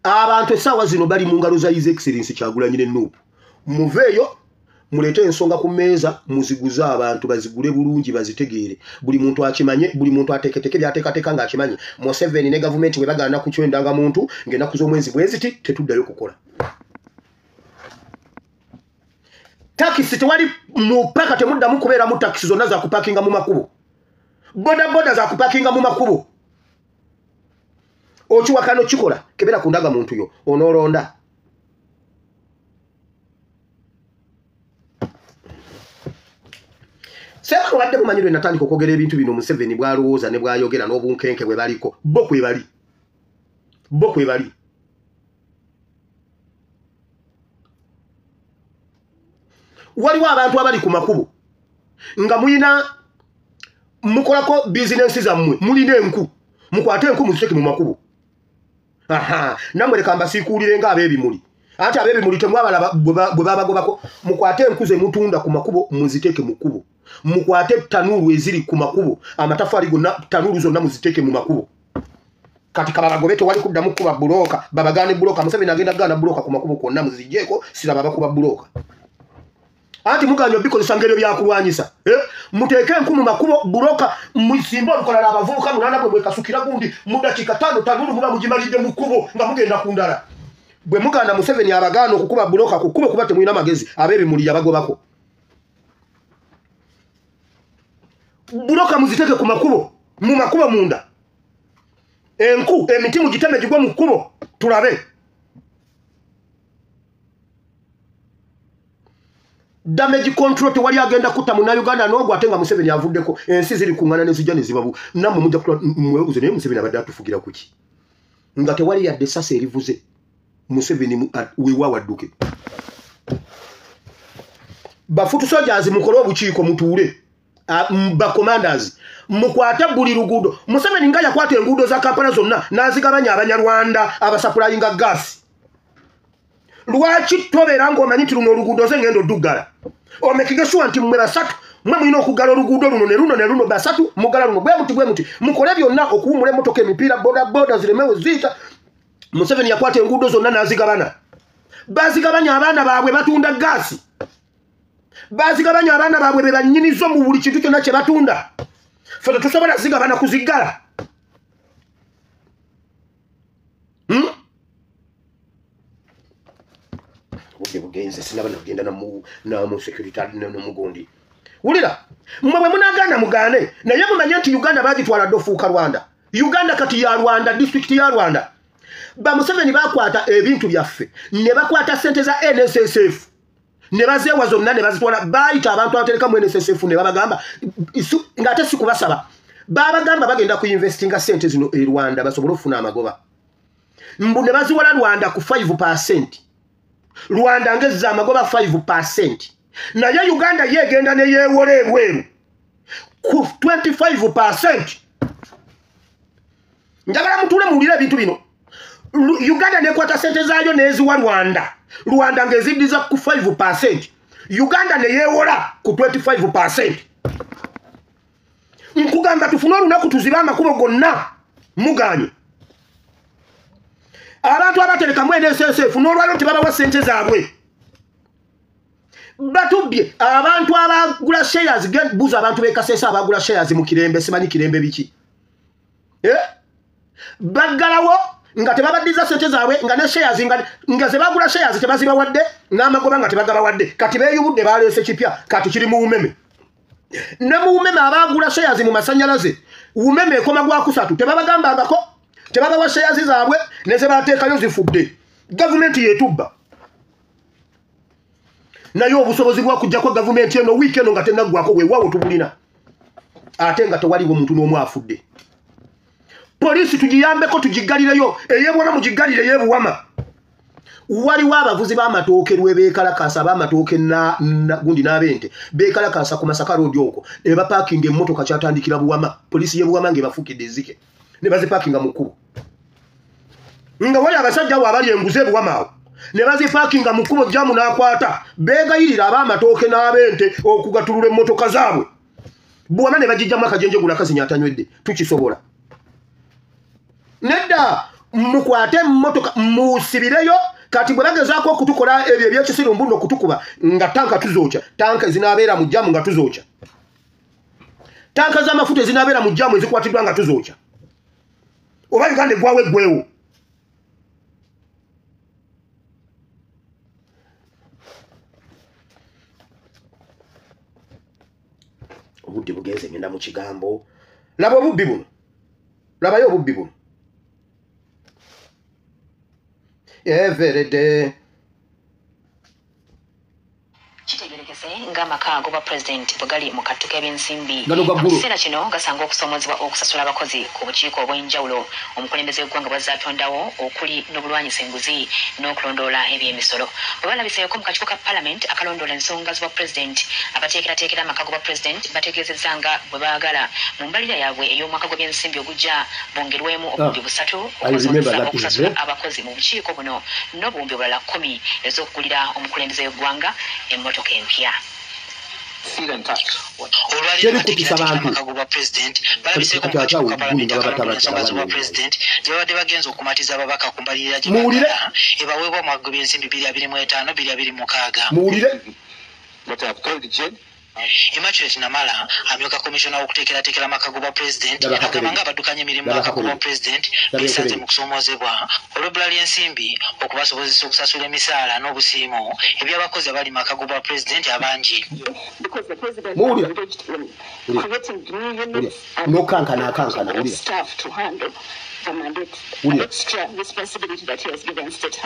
Abantu essaawa zino bali mu ngalo za His Excellency Kyagulanyi ne Nuupu. Muveeyo muleete ensonga ku mmeeza, muziguze abantu bazigule bulungi, bazitegeere, buli muntu akimanye, buli muntu ateeketeke by'ateekateeka ng'akimanyi. Museveni ne gavumenti bwe bagaana ku kyendangamuntu ng'ennaku z'omwezi bwe ziti, tetuddayo kukola. Takisi tewali mupaka, temuddamu kubeeramu takisi, zonna za kupakinga mu makubo. Bodaboda za kupakinga mu makubo. Okiwakano kikola, kebera ku ndagamuntu yo onoolonda. Sema obadde mumanyi lwe natandika okwogera ebintu bino, Museveni bw'alowooza ne bw'ayogera n'obunkenke bwe baliko, bo kwe bali, bo kwe bali. Waliwo abantu abali ku makubo nga muyina mukolako bizinensi zammwe, mulina enku, mukwate enku muziteeke mu makubo. Aha, nammwe leka mbasiikuulire nga ab'ebimuli. Ate ab'ebimuli temwabalaba bwe babagobako. Mukwate enku ze mutunda ku makubo muziteeke mu kkubo. Mukwate tanuulu eziri ku makubo, amatafaali gonna, tanuulu zonna muziteeke mu makubo. Kati kababagobe, tewali kuddamu kuba bulooka, babagaane bulooka. Museveni agenda kugaana bulooka ku makubo kwonna muziggyeko, siraba bakuba bulooka. Anti muganya obikozesa ng'ebyo byakulwanyisa. Muteeke enku mu makubo, bulooka musimbe olukolala, abavubuka 8 bwe mwekasukira gundi mu dakiika 5, tanuulu muba mugimalidde mu kkubo nga mugenda ku ndala. Bwe mugaana Museveni abagaana okukuba bulooka ku kkubo kuba temulina magezi, ab'ebimuli yabagobako. Bulooka muziteeke ku makubo, mu makubo munda. Enku, emiti mugiteme gigwe mu kkubo, tulabe. Damage control, tewali agenda kutta munnayuganda n'ogwo ate nga Museveni avuddeko. Ensi ziri kuŋŋaana ne zijja ne zibabu. Nammwe mujja mwebuuze, naye Museveni abadde atufugira ku ki? Nga tewali yadde essasi erivuze. Museveni weewaawo adduke. Ba foot soldiers mukole obukiiko mutuule. Ba commanders mukwate buli luguudo. Museveni nga yakwata enguudo za Kampala zonna n'azigabanya Abanyarwanda abasupplyinga gas. Lwaki tobeera ng'omanyi nti luno oluguudo nze ngenda oduggala? Omakinge sure nti mmwe basatu mmwe mulina okuggala oluguudo luno ne luno ne luno, basatu muggala luno bwe muti bwe muti. Mukole byonna okuwummula emmotoka, emipiira, boda boda ziremewo ziyita. Museveni yakwata enguudo zonna n'azigabana. Bazigabanya abaana baabwe batunda gaasi. Bazigabanya abaana baabwe be bannyinizo mu buli kintu kyonna kye batunda. Ffe tetusobola zigabana kuziggala. Obudde bugenze, sinaba nagenda namu security n'omugundi. Wulira, mmwe bwe munaagaana mugaane, naye mumanye nti Uganda bagitwala dda ofuuka Rwanda. Uganda kati ya Rwanda, disitulikiti ya Rwanda. Ba Museveni bakwata ebintu byaffe, ne bakwata ssente za NSSF, ne bazeewa zonna ne bazitwala. Bayita abantu abatereka mu NSSF ne babagamba, ng'ate si kubasaba, babagamba bagenda kuinvestinga ssente zino e Rwanda basobole okufuna amagoba. Mbu ne baziwala Rwanda ku 5%. Rwanda ngezza amagoba 5%. Naye Uganda yegenda ne yeewola ebweru ku 25%. Njagala mutuule muwulire ebintu bino. Uganda nekwata ssente zaayo n'eziwa Rwanda. Rwanda ng'eziddiza ku 5%. Uganda ne yeewola ku 25%. Nkugamba tufune olunaku tuzibe amakubo gonna muganye. Abantu abaterekamu NSSF n'olwaliro tebabawa ssente zaabwe. Batubbye abantu abagula shares, buuza abantu b'e Kasese abagula shares mu Kirembe, simanyi Kirembe biki. Baggalawo nga tebabaddiza ssente zaabwe, nga ne shares nga ze bagula shares tebazibawadde, n'amagoba nga tebagabawadde. Kati beeyubudde baleese kipya, kati kiri mu umeme. Ne mu umeme abagula shares mu masannyalaze, umeme ekoma gwa kusatu tebabagambangako, tebabawa shares zaabwe ne ze bateekayo zifudde. Gavumenti yeetubba. Naye obusobozi bw'okuggyako gavumenti eno wiiki eno nga tennaggwako weewaawo tubulina, ate nga tewaliwo muntu n'omu afudde. Poliisi tugiyambeko tugiggalireyo, ey'ebuwama mugiggalire ey'ebuwama. Waliwo abavuzi b'amatooke lwe beekalakaasa, ab'amatooke gundi n'ab'ente beekalakaasa ku Masaka Road okwo, ne bapaakinga emmotoka kyatandikira Buwama. Poliisi y'e Buwama ng'ebafuukidde ezzike, ne bazipaakinga mu kkubo. Nga wali abasajja abo abali enguzi e Buwama awo, ne bazipaakinga mu kkubo, jjaamu n'akwata. Beegayirira ab'amatooke n'ab'ente okugatulula emmotoka zaabwe. Buwama ne bagijjamu akajenjegula akazinya atanywedde. Tukisobola. Nedda mukwate emmotoka musibireyo. Kati bwe bagezaako okutukola ebyo ebyekisiru mbuno okutukuba, nga tanka tuzookya, tanka ezinaabeera mu jjaamu nga tuzookya, tanka z'amafuta ezinaabeera mu jjaamu ezikwatiddwa nga tuzookya. Oba Uganda eggwawo eggwewo. Obudde bugenze, ngenda mu kigambo. Laba obubbi buno, labayo obubbi buno. Every day. Kitegerekese ng'amaka ag'obwa pulezidenti bwe gali mu kattu k'ebyensimbi. Mu kiseera kino gasanga okusoomozebwa okusasula abakozi ku bukiiko obw'enjawulo omukulembeze w'eggwanga bw'azze atondawo, okuli n'obulwanyisa enguzi n'okulondoola eby'emisolo. Bwe balabiseeko mu kakiiko ka palamenti akalondoola ensonga z'obwa pulezidenti, abateekerateekera amaka g'obwa pulezidenti bategeezezza nga bwe baagala mu mbalira yaabwe ey'omwaka gw'ebyensimbi ogujja bongerwemu obuwumbi 3 okubasobozesa okusasula abakozi mu bukiiko buno n'obuwumbi obulala 10 ez'okugulira omukulembeze w'eggwanga emmotoka empya. Babadde bagenza okumatiza ababaka ku mbalirira gye baagala ebaweebwa omwaka gw'ebyensimbi 2025 2026. Muwulire. Immaculate Namala amyuka komishona w'okuteekerateekera amaka g'obwa pulezidenti agamba ng'abaddukanya emirimu amaka g'obwa pulezidenti beesanze mu kusoomoozebwa olw'ebbula ly'ensimbi okubasobozesa okusasula emisaala n'obusiimo eby'abakozi abali mu maka g'obwa pulezidenti abangi. Muwulira. N'okankana akankana, wulira. Wulira.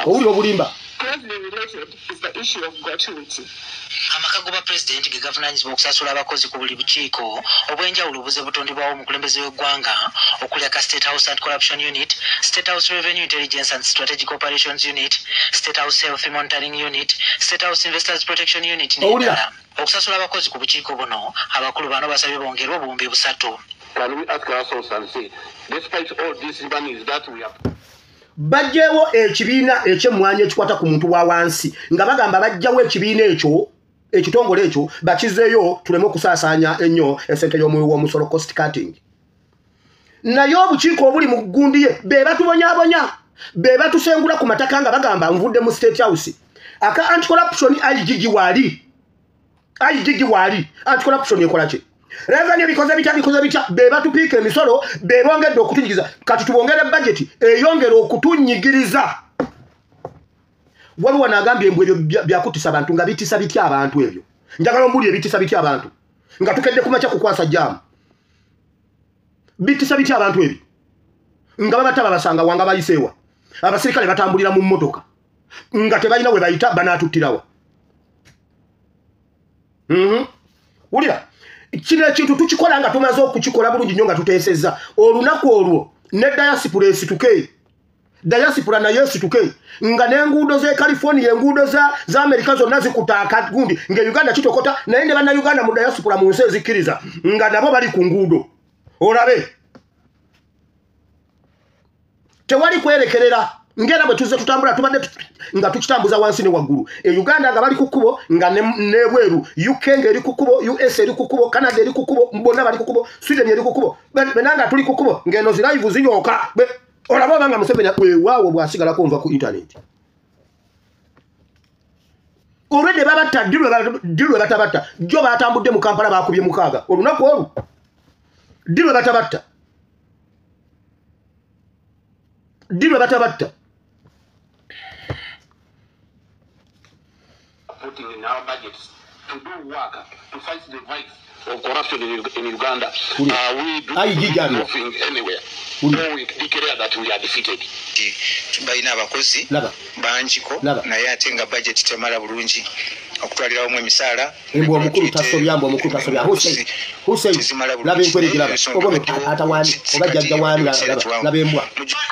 Owulira obulimba. Amaka g'obwa pulezidenti ge gavunaanyizibwa okusasula abakozi ku buli bukiiko obw'enjawulo obuze butondebwawo omukulembeze w'eggwanga okuli aka State House Anti-Corruption Unit, State House Revenue Intelligence and Strategic Operations Unit, State House Health Monitoring Unit, State House Investors Protection Unit n'ebirala. Okusasula abakozi ku bukiiko buno, abakulu bano basabye bongerwe obuwumbi 3. Can we ask ourselves and say, despite all these monies that we have Bajjewo ekibiina eky'emmwanyi ekikwata ku muntu wa wansi, nga bagamba bajjawo ekibiina ekyo, ekitongole ekyo bakizeeyo tuleme okusaasaanya ennyo essente y'omuwi w'omusolo, cost cutting. Naye obukiiko obuli mu ggundi ye be batubonyaabonya, be batusengula ku mataka nga bagamba nvudde mu State House. Aka anti-corruption IGG waali, IGG waali, anti-corruption ekola ki? Revenue bikoze bitya, bikoze bitya, be batupiika emisolo, be bongedde okutunyigiriza. Kati tubongere budget eyongera okutunyigiriza. Waliwo n'agambye embwa ebyo byakutisa abantu nga bitisa bitya abantu ebyo. Njagala ombulire bitisa bitya abantu nga tukedde kumakya kukwasa jaamu. Bitisa bitya abantu ebyo nga babata babasanga wanga bayiseewa. Abasirikale batambulira mu mmotoka nga tebalina we bayita banaatuttirawa. Wulira kino ekintu tukikola nga tumaze okukikola bulungi nnyo nga tuteesezza olunaku olwo ne diaspora esituke. Diaspora nayo esituke nga n'enguudo z'e California, enguudo za Amerika zonna zikuta gundi nga Uganda kitokota, naye ne bannayuganda mu diaspora mu nsi ezikkiriza nga nabo bali ku nguudo. Olabe tewali kwerekerera ngera bwe tuzze tutambula tubadde nga tukitambuza wansi ne waggulu. E Uganda nga bali ku kkubo nga n'ebweru, UK nga eri ku kkubo, US eri ku kkubo, Canada eri ku kkubo, bonna bali ku kkubo, Sweden eri ku kkubo, benanga tuli ku kkubo ng'eno zi live zinyooka. Olaba obanga Museveni weewaawo bw'asigalako nva ku internet. Olwedde babatta ddi lwe batabatta? Jjo batambudde mu Kampala baakubye 6 olunaku olwo. Ddi lwe batabatta? Ddi lwe batabatta? Putting in our budgets to do work to fight the vice of corruption in Uganda. We do nothing anywhere. No, we declare that we are defeated. Balina abakozi bangiko naye ate nga budget temala bulungi okutwalirawo emisaala. Embwa omukulu tasobya, mbwa omukulu tasobya. Hussein laba enkwere laba oba atawani oba jjajja wani laba embwa.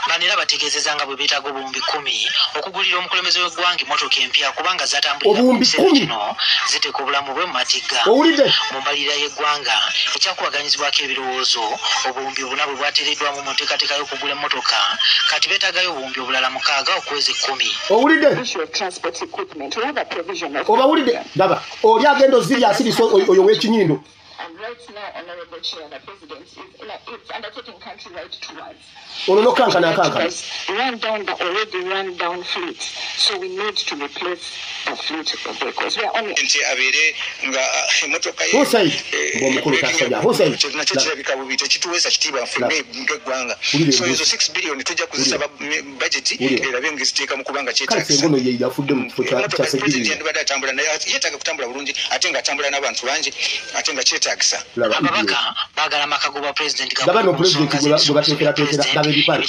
Bano era bategeezezza nga bwe beetaaga obuwumbi 10 okugulira omukulembeze w'eggwanga emmotoka empya kubanga zatambulira mu kiseera kino ziteeka obulamu bwe mu matigga. Mu mbalirira y'eggwanga ekyakubaganyizibwako ebirowoozo, obuwumbi 4 bwe bwateereddwamu mu nteekateeka y'okugula emmotoka, kati beetaagayo obuwumbi obulala 6 okuweza 10. Owulidde? Obawulidde? Laba oli agenda ozirya asirisa oyo w'ekinyindo. And right now, Honorable Chair, the President is undertaking countrywide tours. Run down the already run down fleet. So we need to replace the fleet of vehicles. We are only. Hussein, Hussein, so ezo 6 billion tujja kuzisaba budget erabe ngiziteeka mu kubanga kyetaagisa. Kale yafudde mu kifo kya Segirinya. Atambula naye yeetaaga kutambula bulungi ate ng'atambula n'abantu bangi ate nga kyetaagisa. Ababaka baagala amaka g'obwa President gabano President gwe bateekerateekera laba ebipale.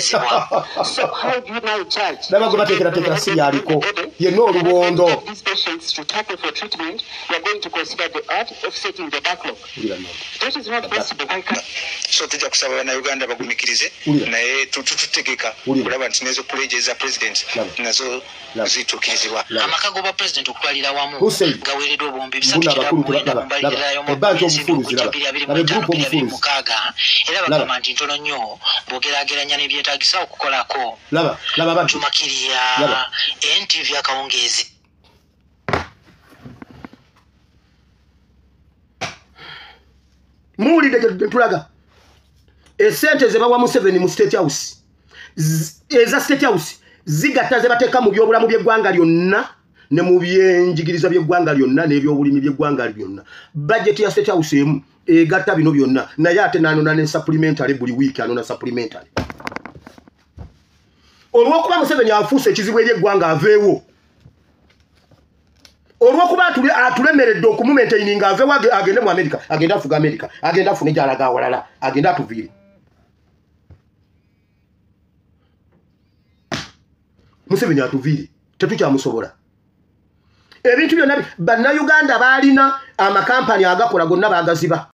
So how do you now judge? Laba gwe bateekerateekera si yaliko yenna olubondo. These patients to tackle for treatment, we are going to consider the art of setting the backlog. That is not possible. So tujja kusaba bannayuganda bagumikirize naye tutegeka kulaba nti nezo pledge za President nazo zituukirizibwa. Amaka g'obwa President okutwalira wamu gaweereddwa obuwumbi 3 mu mbalirira y'omwaka era bagamba nti ntono nnyo bw'ogeraageranya n'ebyetaagisa okukolako. Jumakiriya, NTV akawungeezi. Muwulidde gye tulaga esente ze bawa Museveni mu State House, eza State House zigatta ze bateeka mu byobulamu by'eggwanga lyonna ne mu byenjigiriza by'eggwanga lyonna n'ebyobulimi by'eggwanga lyonna. Budget ya State House emu egatta bino byonna, naye ate n'anona ne supplementary buli wiiki anona supplementary. Olw'okuba Museveni afuuse ekizibu eri eggwanga aveewo, olw'okuba atulemeredde okumumaintaininga aveewo agende mu America, agende afuga America, agende afune gy'alaga awalala, agende atuviire. Museveni atuviire, tetukyamusobola. Ebintu byonna bannayuganda baalina amakampani agakola gonna baagaziba.